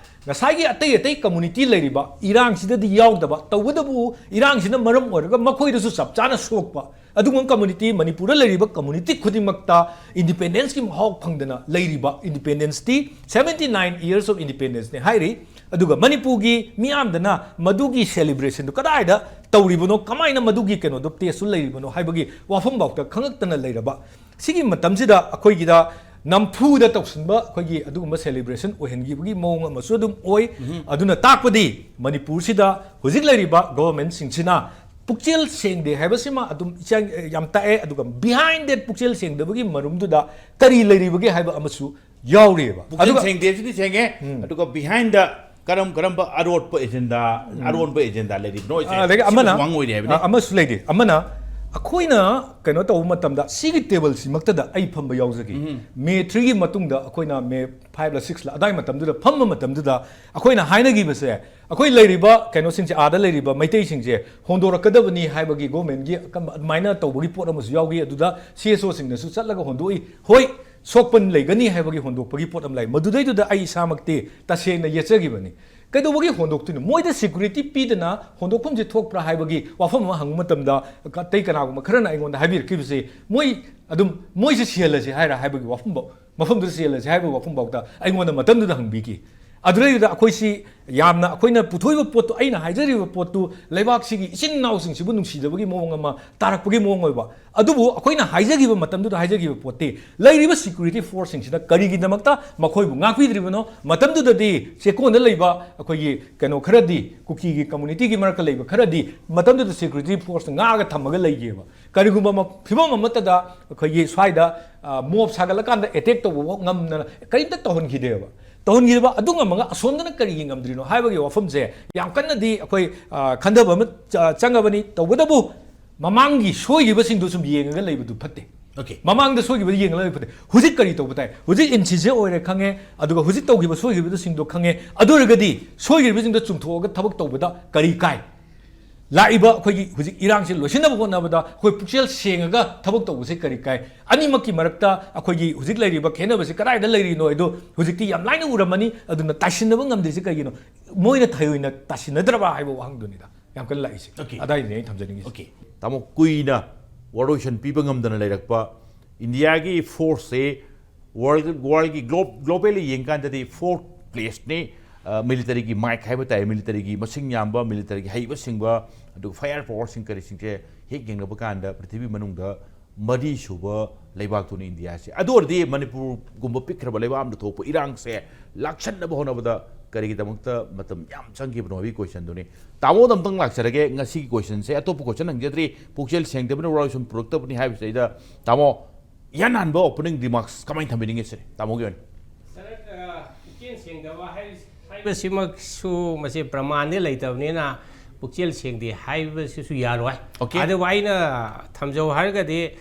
ꯉꯁꯥꯏꯒꯤ ꯑꯇꯩ ꯑꯇꯩ community ꯂꯩꯔꯤꯕ ꯏꯔꯥꯡꯁꯤꯗꯗꯤ ꯌꯥꯎꯗꯕ, ꯇꯧꯕꯇꯕꯨ ꯏꯔꯥꯡꯁꯤꯅ ꯃꯔꯝ ꯑꯣꯏꯔꯒ ꯃꯈꯣꯏꯗꯁꯨ ꯆꯞ ꯆꯥꯅ ꯁꯣꯛꯄ, ꯑꯗꯨꯒꯨꯝꯕ community, ꯃꯅꯤꯄꯨꯔꯗ ꯂꯩꯔꯤꯕ community ꯈꯨꯗꯤꯡꯃꯛꯇ independenceꯀꯤ ꯃꯍꯥꯎ ꯐꯪꯗꯅ ꯂꯩꯔꯤꯕ, independenceꯇꯤ seventy nine years of independenceꯅꯦ ꯍꯥꯏꯔꯤ꯫ ꯑꯗꯨꯒ ꯃꯅꯤꯄꯨꯔꯒꯤ ꯃꯤꯌꯥꯝꯗꯅ ꯃꯗꯨꯒꯤ celebrationꯗꯨ ꯀꯗꯥꯏꯗ ꯇꯧꯔꯤꯕꯅꯣ, ꯀꯃꯥꯏꯅ ꯃꯗꯨꯒꯤ ꯀꯩꯅꯣꯗꯣ tasteꯇꯨ ꯂꯩꯔꯤꯕꯅꯣ ꯍꯥꯏꯕꯒꯤ ꯋꯥꯐꯝꯐꯥꯎꯗ ꯈꯪꯉꯛꯇꯅ ꯂꯩꯔꯕ ꯁꯤꯒꯤ ꯃꯇꯝꯁꯤꯗ ꯑꯩꯈꯣꯏꯒꯤꯗ ꯅꯝꯐꯨꯗ ꯇꯧꯁꯤꯟꯕ ꯑꯩꯈꯣꯏꯒꯤ ꯑꯗꯨꯒꯨꯝꯕ celebration ꯑꯣꯏꯍꯟꯈꯤꯕꯒꯤ ꯃꯑꯣꯡ ꯑꯃꯁꯨ ꯑꯗꯨꯝ ꯑꯣꯏ꯫ ꯑꯗꯨꯅ ꯇꯥꯛꯄꯗꯤ ꯃꯅꯤꯄꯨꯔꯁꯤꯗ ꯍꯧꯖꯤꯛ ꯂꯩꯔꯤꯕ governmentꯁꯤꯡꯁꯤꯅ ꯄꯨꯛꯆꯦꯜ ꯁꯦꯡꯗꯦ ꯍꯥꯏꯕꯁꯤꯃ ꯑꯗꯨꯝ ꯏꯆꯪ-, ꯌꯥꯝ ꯇꯥꯛꯑꯦ꯫ ꯑꯗꯨꯒ behind that ꯄꯨꯛꯆꯦꯜ ꯁꯦꯡꯗꯕꯒꯤ ꯃꯔꯨꯝꯗꯨꯗ ꯀꯔꯤ ꯂꯩꯔꯤꯕꯒꯦ ꯍꯥꯏꯕ ꯑꯃꯁꯨ ꯌꯥꯎꯔꯤꯑꯕ꯫ ꯄꯨꯛꯆꯦꯜ ꯑꯗꯨꯒ ꯁꯦꯡꯗꯦꯁꯤꯗꯤ ꯁꯦꯡꯉꯦ꯫ ꯎꯝ꯫ ꯑꯗꯨꯒ behindꯗ ꯀꯔꯝ ꯀꯔꯝꯕ ꯑꯔꯣꯠꯄ agenda, ꯑꯔꯣꯟꯕ agenda ꯂꯩꯔꯤꯕꯅꯣ ꯍꯥꯏꯁꯦ ꯑꯗꯒꯤ ꯁꯤꯃꯁꯨ ꯑꯃꯅ ꯋꯥꯡ ꯑꯣꯏꯔꯤ ꯍꯥꯏꯕꯅꯤ꯫ ꯑ-, ꯑꯃꯁꯨ ꯂꯩꯔꯤ꯫ ꯑꯃꯅ ꯑꯩꯈꯣꯏꯅ ꯀꯩꯅꯣ ꯇꯧꯕ ꯃꯇꯝꯗ ꯁꯤꯒꯤ ꯇꯦꯕꯜꯁꯤꯃꯛꯇꯗ ꯑꯩ ꯐꯝꯕ ꯌꯥꯎꯖꯈꯤ꯫ ꯃꯦ ꯊ꯭ꯔꯤꯒꯤ ꯃꯇꯨꯡꯗ ꯑꯩꯈꯣꯏꯅ ꯃꯦ ꯐꯥꯏꯚꯂ ꯁꯤꯛꯁꯂ ꯑꯗꯥꯏ ꯃꯇꯝꯗꯨꯗ ꯐꯝꯕ ꯃꯇꯝꯗꯨꯗ ꯑꯩꯈꯣꯏꯅ ꯍꯥꯏꯅꯈꯤꯕꯁꯦ, ꯑꯩꯈꯣꯏ ꯂꯩꯔꯤꯕ ꯀꯩꯅꯣꯁꯤꯡꯁꯦ, ꯑꯥꯗ ꯂꯩꯔꯤꯕ ꯃꯩꯇꯩꯁꯤꯡꯁꯦ ꯍꯣꯟꯗꯣꯔꯛꯀꯗꯕꯅꯤ ꯍꯥꯏꯕꯒꯤ ꯒꯣꯔꯃꯦꯟꯒꯤ ꯑꯀꯟꯕ ꯑꯗꯨꯃꯥꯏꯅ ꯇꯧꯕꯒꯤ ꯄꯣꯠ ꯑꯃꯁꯨ ꯌꯥꯎꯈꯤ꯫ ꯑꯗꯨꯗ ꯁꯤ ꯑꯦꯁ ꯑꯣꯁꯤꯡꯅꯁꯨ ꯆꯠꯂꯒ ꯍꯣꯟꯗꯣꯛꯏ꯫ ꯍꯣꯏ, ꯁꯣꯛꯄ ꯂꯩꯒꯅꯤ ꯍꯥꯏꯕꯒꯤ ꯍꯣꯟꯗꯣꯛꯄꯒꯤ ꯄꯣꯠ ꯑꯃ ꯂꯩ꯫ ꯃꯗꯨꯗꯩꯗꯨꯗ ꯑꯩ ꯏꯁꯥꯃꯛꯇꯤ ꯇꯁꯦꯡꯅ ꯌꯦꯠꯆꯈꯤꯕꯅꯤ꯫ ꯀꯩꯗꯧꯕꯒꯤ ꯍꯣꯟꯗꯣꯛꯇꯣꯏꯅꯣ? ꯃꯣꯏꯗ ꯁꯦꯀ꯭ꯌꯨꯔꯤꯇꯤ ꯄꯤꯗꯅ ꯍꯣꯟꯗꯣꯛꯐꯝꯁꯦ ꯊꯣꯛꯄ꯭ꯔꯥ ꯍꯥꯏꯕꯒꯤ ꯋꯥꯐꯝ ꯑꯃ ꯍꯪꯕ ꯃꯇꯝꯗ, ꯑꯇꯩ ꯀꯅꯥꯒꯨꯝꯕ ꯈꯔꯅ ꯑꯩꯉꯣꯟꯗ ꯍꯥꯏꯕꯤꯔꯛꯈꯤꯕꯁꯦ, ꯃꯣꯏ ꯑꯗꯨꯝ, ꯃꯣꯏꯁꯦ ꯁꯤꯍꯜꯂꯁꯤ ꯍꯥꯏꯔ ꯍꯥꯏꯕꯒꯤ ꯋꯥꯐꯝꯐꯥꯎ, ꯃꯐꯝꯗꯨꯗ ꯁꯤꯍꯜꯂꯁꯤ ꯍꯥꯏꯕꯒꯤ ꯋꯥꯐꯝꯐꯥꯎꯗ ꯑꯩꯉꯣꯟꯗ ꯃꯇꯝꯗꯨꯗ ꯍꯪꯕꯤꯈꯤ꯫ ꯑꯗꯨꯗꯩꯗꯨꯗ ꯑꯩꯈꯣꯏꯁꯤ ꯌꯥꯝꯅ, ꯑꯩꯈꯣꯏꯅ ꯄꯨꯊꯣꯛꯏꯕ ꯄꯣꯠꯇꯨ, ꯑꯩꯅ ꯍꯥꯏꯖꯔꯤꯕ ꯄꯣꯠꯇꯨ ꯂꯩꯕꯥꯛꯁꯤꯒꯤ ꯏꯆꯤꯟ ꯏꯅꯥꯎꯁꯤꯡꯁꯤꯕꯨ ꯅꯨꯡꯁꯤꯗꯕꯒꯤ ꯃꯑꯣꯡ ꯑꯃ ꯇꯥꯔꯛꯄꯒꯤ ꯃꯑꯣꯡ ꯑꯣꯏꯕ꯫ ꯑꯗꯨꯕꯨ ꯑꯩꯈꯣꯏꯅ ꯍꯥꯏꯖꯈꯤꯕ ꯃꯇꯝꯗꯨꯗ ꯍꯥꯏꯖꯈꯤꯕ ꯄꯣꯠꯇꯤ ꯂꯩꯔꯤꯕ ꯁꯦꯀ꯭ꯌꯨꯔꯤꯇꯤ ꯐꯣꯔꯁꯁꯤꯡꯁꯤꯅ ꯀꯔꯤꯒꯤꯗꯃꯛꯇ ꯃꯈꯣꯏꯕꯨ ꯉꯥꯛꯄꯤꯗ꯭ꯔꯤꯕꯅꯣ? ꯃꯇꯝꯗꯨꯗꯗꯤ ꯆꯦꯛꯀꯣꯟꯗ ꯂꯩꯕ ꯑꯩꯈꯣꯏꯒꯤ ꯀꯩꯅꯣ ꯈꯔꯗꯤ, ꯀꯨꯀꯤꯒꯤ ꯀꯝꯃꯨꯅꯤꯇꯤꯒꯤ ꯃꯔꯛꯇ ꯂꯩꯕ ꯈꯔꯗꯤ ꯃꯇꯝꯗꯨꯗ ꯁꯦꯀ꯭ꯌꯨꯔꯤꯇꯤ ꯐꯣꯔꯁꯅ ꯉꯥꯛꯑꯒ ꯊꯝꯃꯒ ꯂꯩꯒꯦꯕ꯫ ꯀꯔꯤꯒꯨꯝꯕ ꯃ-, ꯐꯤꯕꯝ ꯑꯃꯠꯇꯗ ꯑꯩꯈꯣꯏꯒꯤ ꯁ꯭ꯋꯥꯏꯗ, ꯑ, ꯃꯣꯕ ꯁꯥꯒꯠꯂꯀꯥꯟꯗ ꯑꯦꯇꯦꯛ ꯇꯧꯕ ꯐꯥꯎ ꯉꯝꯗꯅ ꯀꯔꯤꯝꯇ ꯇꯧꯍꯟꯈꯤꯗꯦꯕ꯫ ꯇꯧꯍꯟꯈꯤꯗꯕ ꯑꯗꯨ ꯉꯝꯃꯒ ꯑꯁꯣꯝꯗꯅ ꯀꯔꯤꯒꯤ ꯉꯝꯗ꯭ꯔꯤꯅꯣ ꯍꯥꯏꯕꯒꯤ ꯋꯥꯐꯝꯁꯦ ꯌꯥꯝ ꯀꯟꯅꯗꯤ ꯑꯩꯈꯣꯏ, ꯑ, ꯈꯟꯊꯕ ꯑꯃ ꯆ-, ꯆꯪꯉꯕꯅꯤ꯫ ꯇꯧꯕꯇꯕꯨ ꯃꯃꯥꯡꯒꯤ ꯁꯣꯏꯈꯤꯕꯁꯤꯡꯗꯨ ꯁꯨꯝ ꯌꯦꯡꯉꯒ ꯂꯩꯕꯗꯨ ꯐꯠꯇꯦ꯫ Okay. ꯃꯃꯥꯡꯗ ꯁꯣꯏꯈꯤꯕ ꯌꯦꯡꯉꯒ ꯂꯩꯕ ꯐꯠꯇꯦ꯫ ꯍꯧꯖꯤꯛ ꯀꯔꯤ ꯇꯧꯕ ꯇꯥꯏ? ꯍꯧꯖꯤꯛ ꯏꯟꯁꯤꯁꯦ ꯑꯣꯏꯔꯦ ꯈꯪꯉꯦ, ꯑꯗꯨꯒ ꯍꯧꯖꯤꯛ ꯇꯧꯈꯤꯕ ꯁꯣꯏꯈꯤꯕꯗꯨꯁꯤꯡꯗꯣ ꯈꯪꯉꯦ꯫ ꯑꯗꯨ ꯑꯣꯏꯔꯒꯗꯤ ꯁꯣꯏꯈꯤꯕꯁꯤꯡꯗꯣ ꯆꯨꯝꯊꯣꯛꯑꯒ ꯊꯕꯛ ꯇꯧꯕꯗ ꯀꯔꯤ ꯀꯥꯏ? ꯂꯥꯛꯏꯕ ꯑꯩꯈꯣꯏꯒꯤ ꯍꯧꯖꯤꯛ ꯏꯔꯥꯡꯁꯤ ꯂꯣꯏꯁꯤꯟꯅꯕ ꯍꯣꯠꯅꯕꯗ ꯑꯩꯈꯣꯏ ꯄꯨꯛꯆꯦꯜ ꯁꯦꯡꯉꯒ ꯊꯕꯛ ꯇꯧꯕꯁꯦ ꯀꯔꯤ ꯀꯥꯏ? ꯑꯅꯤꯃꯛꯀꯤ ꯃꯔꯛꯇ ꯑꯩꯈꯣꯏꯒꯤ ꯍꯧꯖꯤꯛ ꯂꯩꯔꯤꯕ ꯈꯦꯠꯅꯕꯁꯤ ꯀꯗꯥꯏꯗ ꯂꯩꯔꯤꯅꯣ ꯍꯥꯏꯗꯣ ꯍꯧꯖꯤꯛꯇꯤ ꯌꯥꯝ ꯂꯥꯏꯅ ꯎꯔꯝꯃꯅꯤ꯫ ꯑꯗꯨꯅ ꯇꯥꯏꯁꯤꯟꯅꯕ ꯉꯝꯗ꯭ꯔꯤꯁꯦ ꯀꯩꯒꯤꯅꯣ? ꯃꯣꯏꯅ ꯊꯣꯏꯅ ꯇꯥꯁꯤꯟꯅꯗ꯭ꯔꯕ ꯍꯥꯏꯕ ꯋꯥꯍꯪꯗꯨꯅꯤꯗ ꯌꯥꯝ ꯀꯟꯅ ꯂꯥꯛꯏꯁꯦ꯫ Okay. ꯑꯗꯥꯏꯗꯨꯅꯦ ꯑꯩꯅ ꯊꯝꯖꯅꯤꯡꯉꯤꯁꯦ꯫ Okay. ꯇꯥꯃꯣ, ꯀꯨꯏꯅ ꯋꯥꯔꯣꯏꯁꯟ ꯄꯤꯕ ꯉꯝꯗꯅ ꯂꯩꯔꯛꯄ ꯏꯟꯗꯤꯌꯥꯒꯤ ꯐꯣꯔꯁꯁꯦ ꯋꯥꯔꯜ, ꯋꯥꯔꯜꯒꯤ ꯒ꯭ꯂꯣꯕ, ꯒ꯭ꯂꯣꯕꯦꯜꯂꯤ ꯌꯦꯡꯀꯥꯟꯗꯗꯤ ꯐꯣꯔꯠ ꯄ꯭ꯂꯦꯁꯅꯤ꯫ ꯃꯤꯂꯤꯇꯔꯤꯒꯤ ꯃꯥꯏꯛ ꯍꯥꯏꯕ ꯇꯥꯏ, ꯃꯤꯂꯤꯇꯔꯤꯒꯤ ꯃꯁꯤꯡ ꯌꯥꯝꯕ, ꯃꯤꯂꯤꯇꯔꯤꯒꯤ ꯍꯩꯕ ꯁꯤꯡꯕ, ꯑꯗꯨꯒ ꯐꯥꯏꯌꯔ ꯄꯥꯋꯔꯁꯤꯡ ꯀꯔꯤꯁꯤꯡꯁꯦ ꯍꯦꯛ ꯌꯦꯡꯅꯕ ꯀꯥꯟꯗ ꯄ꯭ꯔꯤꯊꯤꯕꯤ ꯃꯅꯨꯡꯗ ꯃꯔꯤ ꯁꯨꯕ ꯂꯩꯕꯥꯛꯇꯨꯅꯤ ꯏꯟꯗꯤꯌꯥꯁꯦ꯫ ꯑꯗꯨ ꯑꯣꯏꯔꯗꯤ ꯃꯅꯤꯄꯨꯔꯒꯨꯝꯕ ꯄꯤꯛꯈ꯭ꯔꯕ ꯂꯩꯕꯥꯛ ꯑꯃꯗ ꯊꯣꯛꯄ ꯏꯔꯥꯡꯁꯦ ꯂꯥꯛꯁꯟꯅꯕ ꯍꯣꯠꯅꯕꯗ ꯀꯔꯤꯒꯤꯗꯃꯛꯇ ꯃꯇꯝ ꯌꯥꯝ ꯆꯪꯈꯤꯕꯅꯣ ꯍꯥꯏꯕꯒꯤ ꯀꯣꯏꯁꯟꯗꯨꯅꯤ꯫ ꯇꯥꯃꯣꯗ ꯑꯝꯇꯪ ꯂꯥꯛꯆꯔꯒꯦ꯫ ꯉꯁꯤꯒꯤ ꯀꯣꯏꯁꯟꯁꯦ, ꯑꯇꯣꯞꯄ ꯀꯣꯏꯁꯟ ꯍꯪꯖꯗ꯭ꯔꯤ, ꯄꯨꯛꯆꯦꯜ ꯁꯦꯡꯗꯕꯅ ꯋꯥꯔꯣꯏꯁꯟ ꯄꯨꯔꯛꯇꯕꯅꯤ ꯍꯥꯏꯕꯁꯤꯗꯩꯗ, ꯇꯥꯃꯣ, ꯏꯍꯥꯟ ꯍꯥꯟꯕ ꯑꯣꯄꯅꯤꯡ ꯔꯤꯃꯥꯔꯛꯁ ꯀꯃꯥꯏꯅ ꯊꯝꯕꯤꯅꯤꯡꯉꯦ ꯁꯤꯅꯤ ꯇꯥꯃꯣꯒꯤ ꯑꯣꯏꯅ? ꯁꯔꯠ, ꯑ, ꯄꯨꯛꯆꯦꯜ ꯁꯦꯡꯗꯕ ꯍꯥꯏ-, ꯍꯥꯏꯕꯁꯤꯃꯛꯁꯨ ꯃꯁꯤ ꯄ꯭ꯔꯃꯥꯟꯗꯤ ꯂꯩꯇꯕꯅꯤꯅ, ꯄꯨꯛꯆꯦꯜ ꯁꯦꯡꯗꯦ ꯍꯥꯏꯕꯁꯤꯁꯨ ꯌꯥꯔꯣꯏ꯫ Okay. ꯑꯗꯨꯕꯨ ꯑꯩꯅ ꯊꯝꯖꯧ ꯍꯥꯏꯔꯒꯗꯤ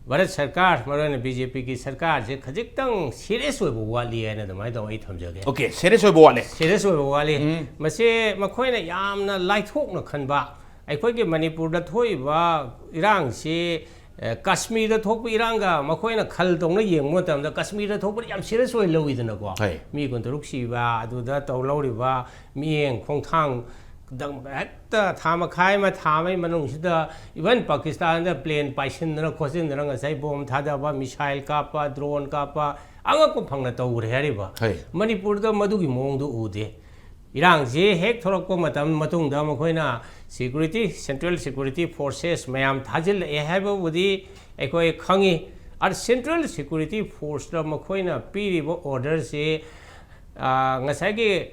ꯚꯥꯔꯠ ꯁꯔꯀꯥꯔ, ꯃꯔꯨꯑꯣꯏꯅ ꯕꯤ ꯖꯦ ꯄꯤꯒꯤ ꯁꯔꯀꯥꯔꯁꯦ ꯈꯖꯤꯛꯇꯪ ꯁꯤꯔꯤꯌꯁ ꯑꯣꯏꯕ ꯋꯥꯠꯂꯤ ꯍꯥꯏꯅ ꯑꯗꯨꯃꯥꯏꯅ ꯇꯧ ꯑꯩ ꯊꯝꯖꯒꯦ꯫ Okay, ꯁꯤꯔꯤꯌꯁ ꯑꯣꯏꯕ ꯋꯥꯠꯂꯦ꯫ ꯁꯤꯔꯤꯌꯁ ꯑꯣꯏꯕ ꯋꯥꯠꯂꯤ꯫ ꯃꯁꯤ ꯃꯈꯣꯏꯅ ꯌꯥꯝꯅ ꯂꯥꯏꯊꯣꯛꯅ ꯈꯟꯕ, ꯑꯩꯈꯣꯏꯒꯤ ꯃꯅꯤꯄꯨꯔꯗ ꯊꯣꯛꯏꯕ ꯏꯔꯥꯡꯁꯤ, ꯑꯦ, ꯀꯥꯁꯃꯤꯔꯗ ꯊꯣꯛꯄ ꯏꯔꯥꯡꯒ ꯃꯈꯣꯏꯅ ꯈꯜ ꯇꯧꯅ ꯌꯦꯡꯕ ꯃꯇꯝꯗ ꯀꯥꯁꯃꯤꯔꯗ ꯊꯣꯛꯄꯗꯤ ꯌꯥꯝ ꯁꯤꯔꯤꯌꯁ ꯑꯣꯏꯅ ꯂꯧꯋꯤꯗꯅꯀꯣ꯫ ꯍꯣꯏ꯫ ꯃꯤ ꯀꯨꯟꯇꯔꯨꯛ ꯁꯤꯕ, ꯑꯗꯨꯗ ꯇꯧ ꯂꯧꯔꯤꯕ ꯃꯤꯠꯌꯦꯡ ꯈꯣꯡꯊꯥꯡ ꯗꯪ ꯍꯦꯛꯇ ꯊꯥ ꯃꯈꯥꯏ ꯑꯃ, ꯊꯥ ꯑꯃꯒꯤ ꯃꯅꯨꯡꯁꯤꯗ even ꯄꯥꯀꯤꯁꯇꯥꯟꯗ ꯄ꯭ꯂꯦꯟ ꯄꯥꯏꯁꯤꯟꯗꯅ ꯈꯣꯠꯆꯤꯟꯗꯅ ꯉꯁꯥꯏ ꯕꯣꯝ ꯊꯥꯗꯕ, ꯃꯤꯁꯥꯏꯜ ꯀꯥꯞꯄ, ꯗ꯭ꯔꯣꯟ ꯀꯥꯞꯄ, ꯑꯉꯛꯄ ꯐꯪꯅ ꯇꯧꯈ꯭ꯔꯦ ꯍꯥꯏꯔꯤꯕ꯫ ꯍꯣꯏ꯫ ꯃꯅꯤꯄꯨꯔꯗ ꯃꯗꯨꯒꯤ ꯃꯑꯣꯡꯗꯨ ꯎꯗꯦ꯫ ꯏꯔꯥꯡꯁꯤ ꯍꯦꯛ ꯊꯣꯛꯂꯛꯄ ꯃꯇꯝ ꯃꯇꯨꯡꯗ ꯃꯈꯣꯏꯅ ꯁꯦꯀ꯭ꯌꯨꯔꯤꯇꯤ, ꯁꯦꯟꯇ꯭ꯔꯦꯜ ꯁꯦꯀ꯭ꯌꯨꯔꯤꯇꯤ ꯐꯣꯔꯁꯦꯁ ꯃꯌꯥꯝ ꯊꯥꯖꯤꯜꯂꯛꯑꯦ ꯍꯥꯏꯕꯕꯨꯗꯤ ꯑꯩꯈꯣꯏ ꯈꯪꯉꯤ꯫ ꯑꯗ ꯁꯦꯟꯇ꯭ꯔꯦꯜ ꯁꯦꯀ꯭ꯌꯨꯔꯤꯇꯤ ꯐꯣꯔꯁꯇ ꯃꯈꯣꯏꯅ ꯄꯤꯔꯤꯕ ꯑꯣꯔꯗꯔꯁꯤ, ꯑ, ꯉꯁꯥꯏꯒꯤ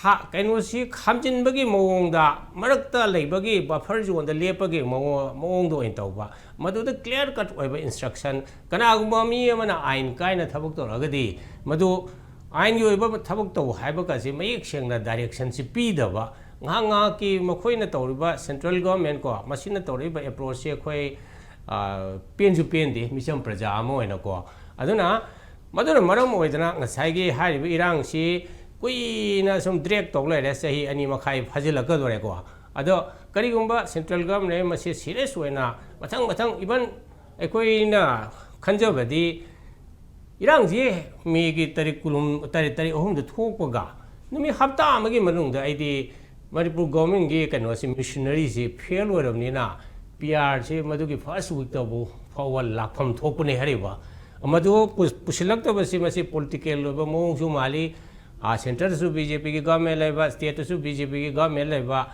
ꯍꯥ-, ꯀꯩꯅꯣꯁꯤ ꯈꯥꯝꯖꯤꯟꯕꯒꯤ ꯃꯑꯣꯡꯗ, ꯃꯔꯛꯇ ꯂꯩꯕꯒꯤ ꯕꯐꯔ ꯖꯣꯟꯗ ꯂꯦꯞꯄꯒꯤ ꯃꯑꯣ-, ꯃꯑꯣꯡꯗ ꯑꯣꯏꯅ ꯇꯧꯕ, ꯃꯗꯨꯗ ꯀ꯭ꯂꯤꯌꯥꯔ ꯀꯠ ꯑꯣꯏꯕ ꯏꯟꯁꯇ꯭ꯔꯛꯁꯟ, ꯀꯅꯥꯒꯨꯝꯕ ꯃꯤ ꯑꯃꯅ ꯑꯥꯏꯟ ꯀꯥꯏꯅ ꯊꯕꯛ ꯇꯧꯔꯒꯗꯤ ꯃꯗꯨ ꯑꯥꯏꯟꯒꯤ ꯑꯣꯏꯕ ꯊꯕꯛ ꯇꯧ ꯍꯥꯏꯕꯒꯁꯤ ꯃꯌꯦꯛ ꯁꯦꯡꯅ ꯗꯥꯏꯔꯦꯛꯁꯟꯁꯤ ꯄꯤꯗꯕ, ꯉꯥꯏꯍꯥꯛ ꯉꯥꯏꯍꯥꯛꯀꯤ ꯃꯈꯣꯏꯅ ꯇꯧꯔꯤꯕ ꯁꯦꯟꯇ꯭ꯔꯦꯜ ꯒꯣꯔꯃꯦꯟ ꯀꯣ, ꯃꯁꯤꯅ ꯇꯧꯔꯛꯏꯕ ꯑꯦꯄ꯭ꯔꯣꯆꯁꯦ ꯑꯩꯈꯣꯏ, ꯑ, ꯄꯦꯟꯁꯨ ꯄꯦꯟꯗꯦ ꯃꯤꯆꯝ ꯄ꯭ꯔꯖꯥ ꯑꯃ ꯑꯣꯏꯅꯀꯣ꯫ ꯑꯗꯨꯅ ꯃꯗꯨꯅ ꯃꯔꯝ ꯑꯣꯏꯗꯅ ꯉꯁꯥꯏꯒꯤ ꯍꯥꯏꯔꯤꯕ ꯏꯔꯥꯡꯁꯤ ꯀꯨꯏꯅ ꯁꯨꯝ ꯗ꯭ꯔꯦꯛ ꯇꯧ ꯂꯩꯔꯦ, ꯆꯍꯤ ꯑꯅꯤ ꯃꯈꯥꯏ ꯐꯥꯖꯤꯜꯂꯛꯀꯗꯣꯔꯦꯀꯣ꯫ ꯑꯗꯣ ꯀꯔꯤꯒꯨꯝꯕ ꯁꯦꯟꯇ꯭ꯔꯦꯜ ꯒꯣꯔꯃꯦꯟ ꯃꯁꯤ ꯁꯤꯔꯤꯌꯁ ꯑꯣꯏꯅ ꯃꯊꯪ ꯃꯊꯪ, even ꯑꯩꯈꯣꯏꯅ ꯈꯟꯖꯕꯗꯤ ꯏꯔꯥꯡꯁꯤ ꯃꯦꯒꯤ ꯇꯥꯔꯤꯛ ꯀꯨꯟ, ꯇꯥꯔꯤꯛ, ꯇꯥꯔꯤꯛ ꯑꯍꯨꯝꯗ ꯊꯣꯛꯄꯒ ꯅꯨꯃꯤꯠ ꯍꯞꯇꯥ ꯑꯃꯒꯤ ꯃꯅꯨꯡꯗ ꯑꯩꯗꯤ ꯃꯅꯤꯄꯨꯔ ꯒꯣꯔꯃꯦꯟꯒꯤ ꯀꯩꯅꯣꯁꯤ, ꯃꯦꯁꯤꯅꯔꯤꯁꯤ ꯐꯦꯜ ꯑꯣꯏꯔꯕꯅꯤꯅ ꯄꯤ ꯑꯥꯔꯁꯤ ꯃꯗꯨꯒꯤ ꯐꯥꯔꯁ ꯋꯤꯛꯇꯕꯨ ꯐꯥꯎꯕ ꯂꯥꯛꯐꯝ ꯊꯣꯛꯄꯅꯤ ꯍꯥꯏꯔꯤꯕ꯫ ꯃꯗꯨ ꯄꯨ-, ꯄꯨꯁꯤꯜꯂꯛꯇꯕꯁꯤ ꯃꯁꯤ ꯄꯣꯂꯤꯇꯤꯀꯦꯜ ꯑꯣꯏꯕ ꯃꯑꯣꯡꯁꯨ ꯃꯥꯜꯂꯤ꯫ ꯑꯥ, ꯁꯦꯟꯇꯔꯗꯁꯨ ꯕꯤ ꯖꯦ ꯄꯤꯒꯤ ꯒꯣꯔꯃꯦꯟ ꯂꯩꯕ, ꯁ꯭ꯇꯦꯠꯇꯁꯨ ꯕꯤ ꯖꯦ ꯄꯤꯒꯤ ꯒꯣꯔꯃꯦꯟ ꯂꯩꯕ,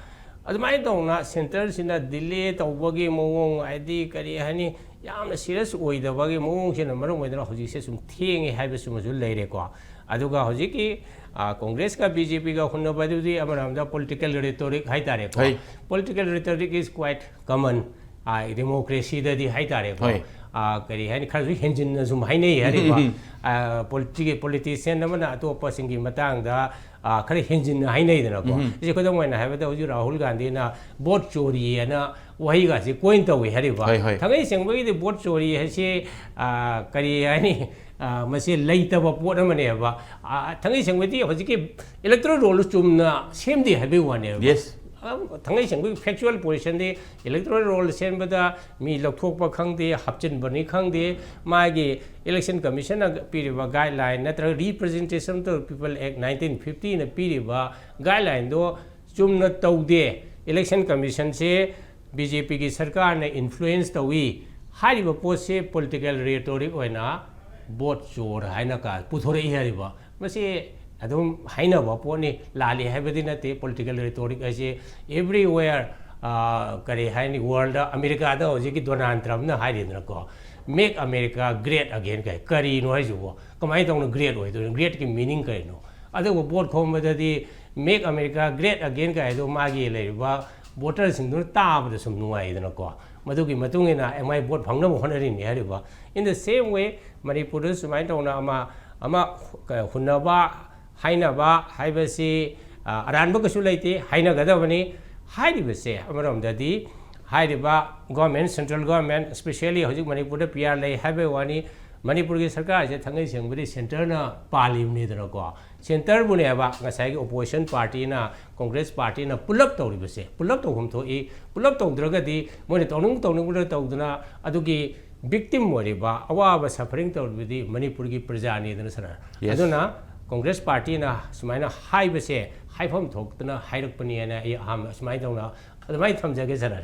ꯑꯗꯨꯃꯥꯏꯅ ꯇꯧꯅ ꯁꯦꯟꯇꯔꯁꯤꯅ ꯗꯤꯂꯦ ꯇꯧꯕꯒꯤ ꯃꯑꯣꯡ, ꯍꯥꯏꯗꯤ ꯀꯔꯤ ꯍꯥꯏꯅꯤ, ꯌꯥꯝꯅ ꯁꯤꯔꯤꯌꯁ ꯑꯣꯏꯗꯕꯒꯤ ꯃꯑꯣꯡꯁꯤꯅ ꯃꯔꯝ ꯑꯣꯏꯗꯅ ꯍꯧꯖꯤꯛꯁꯦ ꯁꯨꯝ ꯊꯦꯡꯉꯦ ꯍꯥꯏꯕꯁꯤꯃꯁꯨ ꯂꯩꯔꯦꯀꯣ꯫ ꯑꯗꯨꯒ ꯍꯧꯖꯤꯛꯀꯤ, ꯑ, ꯀꯣꯡꯒ꯭ꯔꯦꯁꯀ ꯕꯤ ꯖꯦ ꯄꯤꯒ ꯍꯨꯟꯅꯕꯗꯨꯗꯤ ꯑꯃꯔꯣꯝꯗ political rhetoric ꯍꯥꯏꯇꯥꯔꯦꯀꯣ꯫ ꯍꯣꯏ꯫ Political rhetoric is quite common, ꯑ, ꯗꯦꯃꯣꯀ꯭ꯔꯦꯁꯤꯗꯗꯤ ꯍꯥꯏꯇꯥꯔꯦꯀꯣ꯫ ꯍꯣꯏ꯫ ꯑ, ꯀꯔꯤ ꯍꯥꯏꯅꯤ, ꯈꯔꯁꯨ ꯍꯦꯟꯖꯤꯟꯅ ꯁꯨꯝ ꯍꯥꯏꯅꯩ ꯍꯥꯏꯔꯤꯕ꯫ ꯑ, ꯄꯣꯂꯤꯇꯤ-, ꯄꯣꯂꯤꯇꯤꯁꯤꯌꯥꯟ ꯑꯃꯅ ꯑꯇꯣꯞꯄꯁꯤꯡꯒꯤ ꯃꯇꯥꯡꯗ ꯑꯥ, ꯈꯔ ꯍꯦꯟꯖꯤꯟꯅ ꯍꯥꯏꯅꯩꯗꯅꯀꯣ꯫ ꯁꯤꯁꯦ ꯈꯨꯗꯝ ꯑꯣꯏꯅ ꯍꯥꯏꯕꯗ, ꯍꯧꯖꯤꯛ ꯔꯥꯍꯨꯜ ꯒꯥꯟꯙꯤꯅ "ꯚꯣꯠ ꯆꯣꯔꯤ" ꯍꯥꯏꯅ ꯋꯥꯍꯩꯒꯁꯦ ꯀꯣꯏꯟ ꯇꯧꯏ ꯍꯥꯏꯔꯤꯕ꯫ ꯍꯣꯏ, ꯍꯣꯏ꯫ ꯊꯥꯡꯉꯩ ꯁꯦꯡꯕꯒꯤꯗꯤ ꯚꯣꯠ ꯆꯣꯔꯤ ꯍꯥꯏꯁꯤ, ꯑꯥ, ꯀꯔꯤ ꯍꯥꯏꯅꯤ, ꯑꯥ, ꯃꯁꯤ ꯂꯩꯇꯕ ꯄꯣꯠ ꯑꯃꯅꯦꯕ꯫ ꯑꯥ, ꯊꯥꯡꯉꯩ ꯁꯦꯡꯕꯗꯤ ꯍꯧꯖꯤꯛꯀꯤ electoral roll ꯆꯨꯝꯅ ꯁꯦꯝꯗꯦ ꯍꯥꯏꯕꯒꯤ ꯋꯥꯅꯦꯕ꯫ Yes꯫ ꯑꯥ, ꯊꯥꯡꯉꯩ ꯁꯦꯡꯕꯒꯤ factual positionꯗꯤ electoral roll ꯁꯦꯝꯕꯗ ꯃꯤ ꯂꯧꯊꯣꯛꯄ ꯈꯪꯗꯦ, ꯍꯥꯞꯆꯤꯟꯕꯅꯤ ꯈꯪꯗꯦ, ꯃꯥꯒꯤ Election Commissionꯅ ꯄꯤꯔꯤꯕ guideline ꯅꯠꯇ꯭ꯔꯒ Representation of the People Act nineteen fiftyꯅ ꯄꯤꯔꯤꯕ guidelineꯗꯣ ꯆꯨꯝꯅ ꯇꯧꯗꯦ꯫ Election Commissionꯁꯦ BJPꯒꯤ ꯁꯔꯀꯥꯔꯅ influence ꯇꯧꯏ꯫ ꯍꯥꯏꯔꯤꯕ ꯄꯣꯠꯁꯦ political rhetoric ꯑꯣꯏꯅ ꯚꯣꯠ ꯆꯣꯔ ꯍꯥꯏꯅ ꯀ-, ꯄꯨꯊꯣꯔꯛꯏ ꯍꯥꯏꯔꯤꯕ꯫ ꯃꯁꯤ ꯑꯗꯨꯝ ꯍꯥꯏꯅꯕ ꯄꯣꯠꯅꯤ, ꯂꯥꯜꯂꯤ ꯍꯥꯏꯕꯗꯤ ꯅꯠꯇꯦ꯫ Political rhetoric ꯍꯥꯏꯁꯦ everywhere, ꯑꯥ, ꯀꯔꯤ ꯍꯥꯏꯅꯤ, worldꯗ, ꯑꯃꯦꯔꯤꯀꯥꯗ ꯍꯧꯖꯤꯛꯀꯤ Donald ꯇ꯭ꯔꯝꯞꯅ ꯍꯥꯏꯔꯤꯗꯅꯀꯣ, "Make America Great Again" ꯀꯥꯏ꯫ ꯀꯔꯤꯅꯣ ꯍꯥꯏꯁꯤꯕꯣ? ꯀꯃꯥꯏꯅ ꯇꯧꯅ great ꯑꯣꯏꯗꯣꯏꯅꯣ? Greatꯀꯤ meaning ꯀꯔꯤꯅꯣ? ꯑꯗꯨꯒ ꯚꯣꯠ ꯈꯣꯝꯕꯗꯗꯤ "Make America Great Again" ꯀꯥꯏꯗꯣ ꯃꯥꯒꯤ ꯂꯩꯔꯤꯕ voterꯁꯤꯡꯗꯨꯅ ꯇꯥꯕꯗ ꯁꯨꯝ ꯅꯨꯡꯉꯥꯏꯗꯅꯀꯣ꯫ ꯃꯗꯨꯒꯤ ꯃꯇꯨꯡ ꯏꯟꯅ ꯃꯥꯏ ꯚꯣꯠ ꯐꯪꯅꯕ ꯍꯣꯠꯅꯔꯤꯅꯤ ꯍꯥꯏꯔꯤꯕ꯫ In the same way, ꯃꯅꯤꯄꯨꯔꯗ ꯁꯨꯃꯥꯏꯅ ꯇꯧꯅ ꯑꯃ, ꯑꯃ ꯍꯨꯟꯅꯕ, ꯍꯥꯏꯅꯕ ꯍꯥꯏꯕꯁꯤ, ꯑ, ꯑꯔꯥꯟꯕ ꯀꯩꯁꯨ ꯂꯩꯇꯦ, ꯍꯥꯏꯅꯒꯗꯕꯅꯤ꯫ ꯍꯥꯏꯔꯤꯕꯁꯦ ꯑꯃꯔꯣꯝꯗꯗꯤ ꯍꯥꯏꯔꯤꯕ government, central government, especially ꯍꯧꯖꯤꯛ ꯃꯅꯤꯄꯨꯔꯗ PR ꯂꯩ ꯍꯥꯏꯕꯒꯤ ꯋꯥꯅꯤ, ꯃꯅꯤꯄꯨꯔꯒꯤ ꯁꯔꯀꯥꯔꯁꯦ ꯊꯥꯡꯉꯩ ꯁꯦꯡꯕꯗꯤ centreꯅ ꯄꯥꯜꯂꯤꯕꯅꯤꯗꯅꯀꯣ꯫ Centreꯕꯨꯅꯦꯕ ꯉꯁꯥꯏꯒꯤ opposition partyꯅ, Congress partyꯅ ꯄꯨꯂꯞ ꯇꯧꯔꯤꯕꯁꯦ꯫ ꯄꯨꯂꯞ ꯇꯧꯐꯝ ꯊꯣꯛꯏ꯫ ꯄꯨꯂꯞ ꯇꯧꯗ꯭ꯔꯒꯗꯤ ꯃꯣꯏꯅ ꯇꯧꯅꯤꯡ ꯇꯧꯅꯤꯡꯕꯗ ꯇꯧꯗꯅ ꯑꯗꯨꯒꯤ victim ꯑꯣꯏꯔꯤꯕ, ꯑꯋꯥꯕ suffering ꯇꯧꯔꯤꯕꯗꯤ ꯃꯅꯤꯄꯨꯔꯒꯤ ꯄ꯭ꯔꯖꯥꯅꯤꯗꯅ, ꯁꯥꯔ꯫ Yes. ꯑꯗꯨꯅ Congress partyꯅ ꯁꯨꯃꯥꯏꯅ ꯍꯥꯏꯕꯁꯦ ꯍꯥꯏꯐꯝ ꯊꯣꯛꯇꯅ ꯍꯥꯏꯔꯛꯄꯅꯦꯅ ꯑꯩ ꯑꯍꯥꯟꯕ ꯁꯨꯃꯥꯏꯅ ꯇꯧꯅ ꯑꯗꯨꯃꯥꯏꯅ ꯊꯝꯖꯒꯦ, ꯁꯥꯔ꯫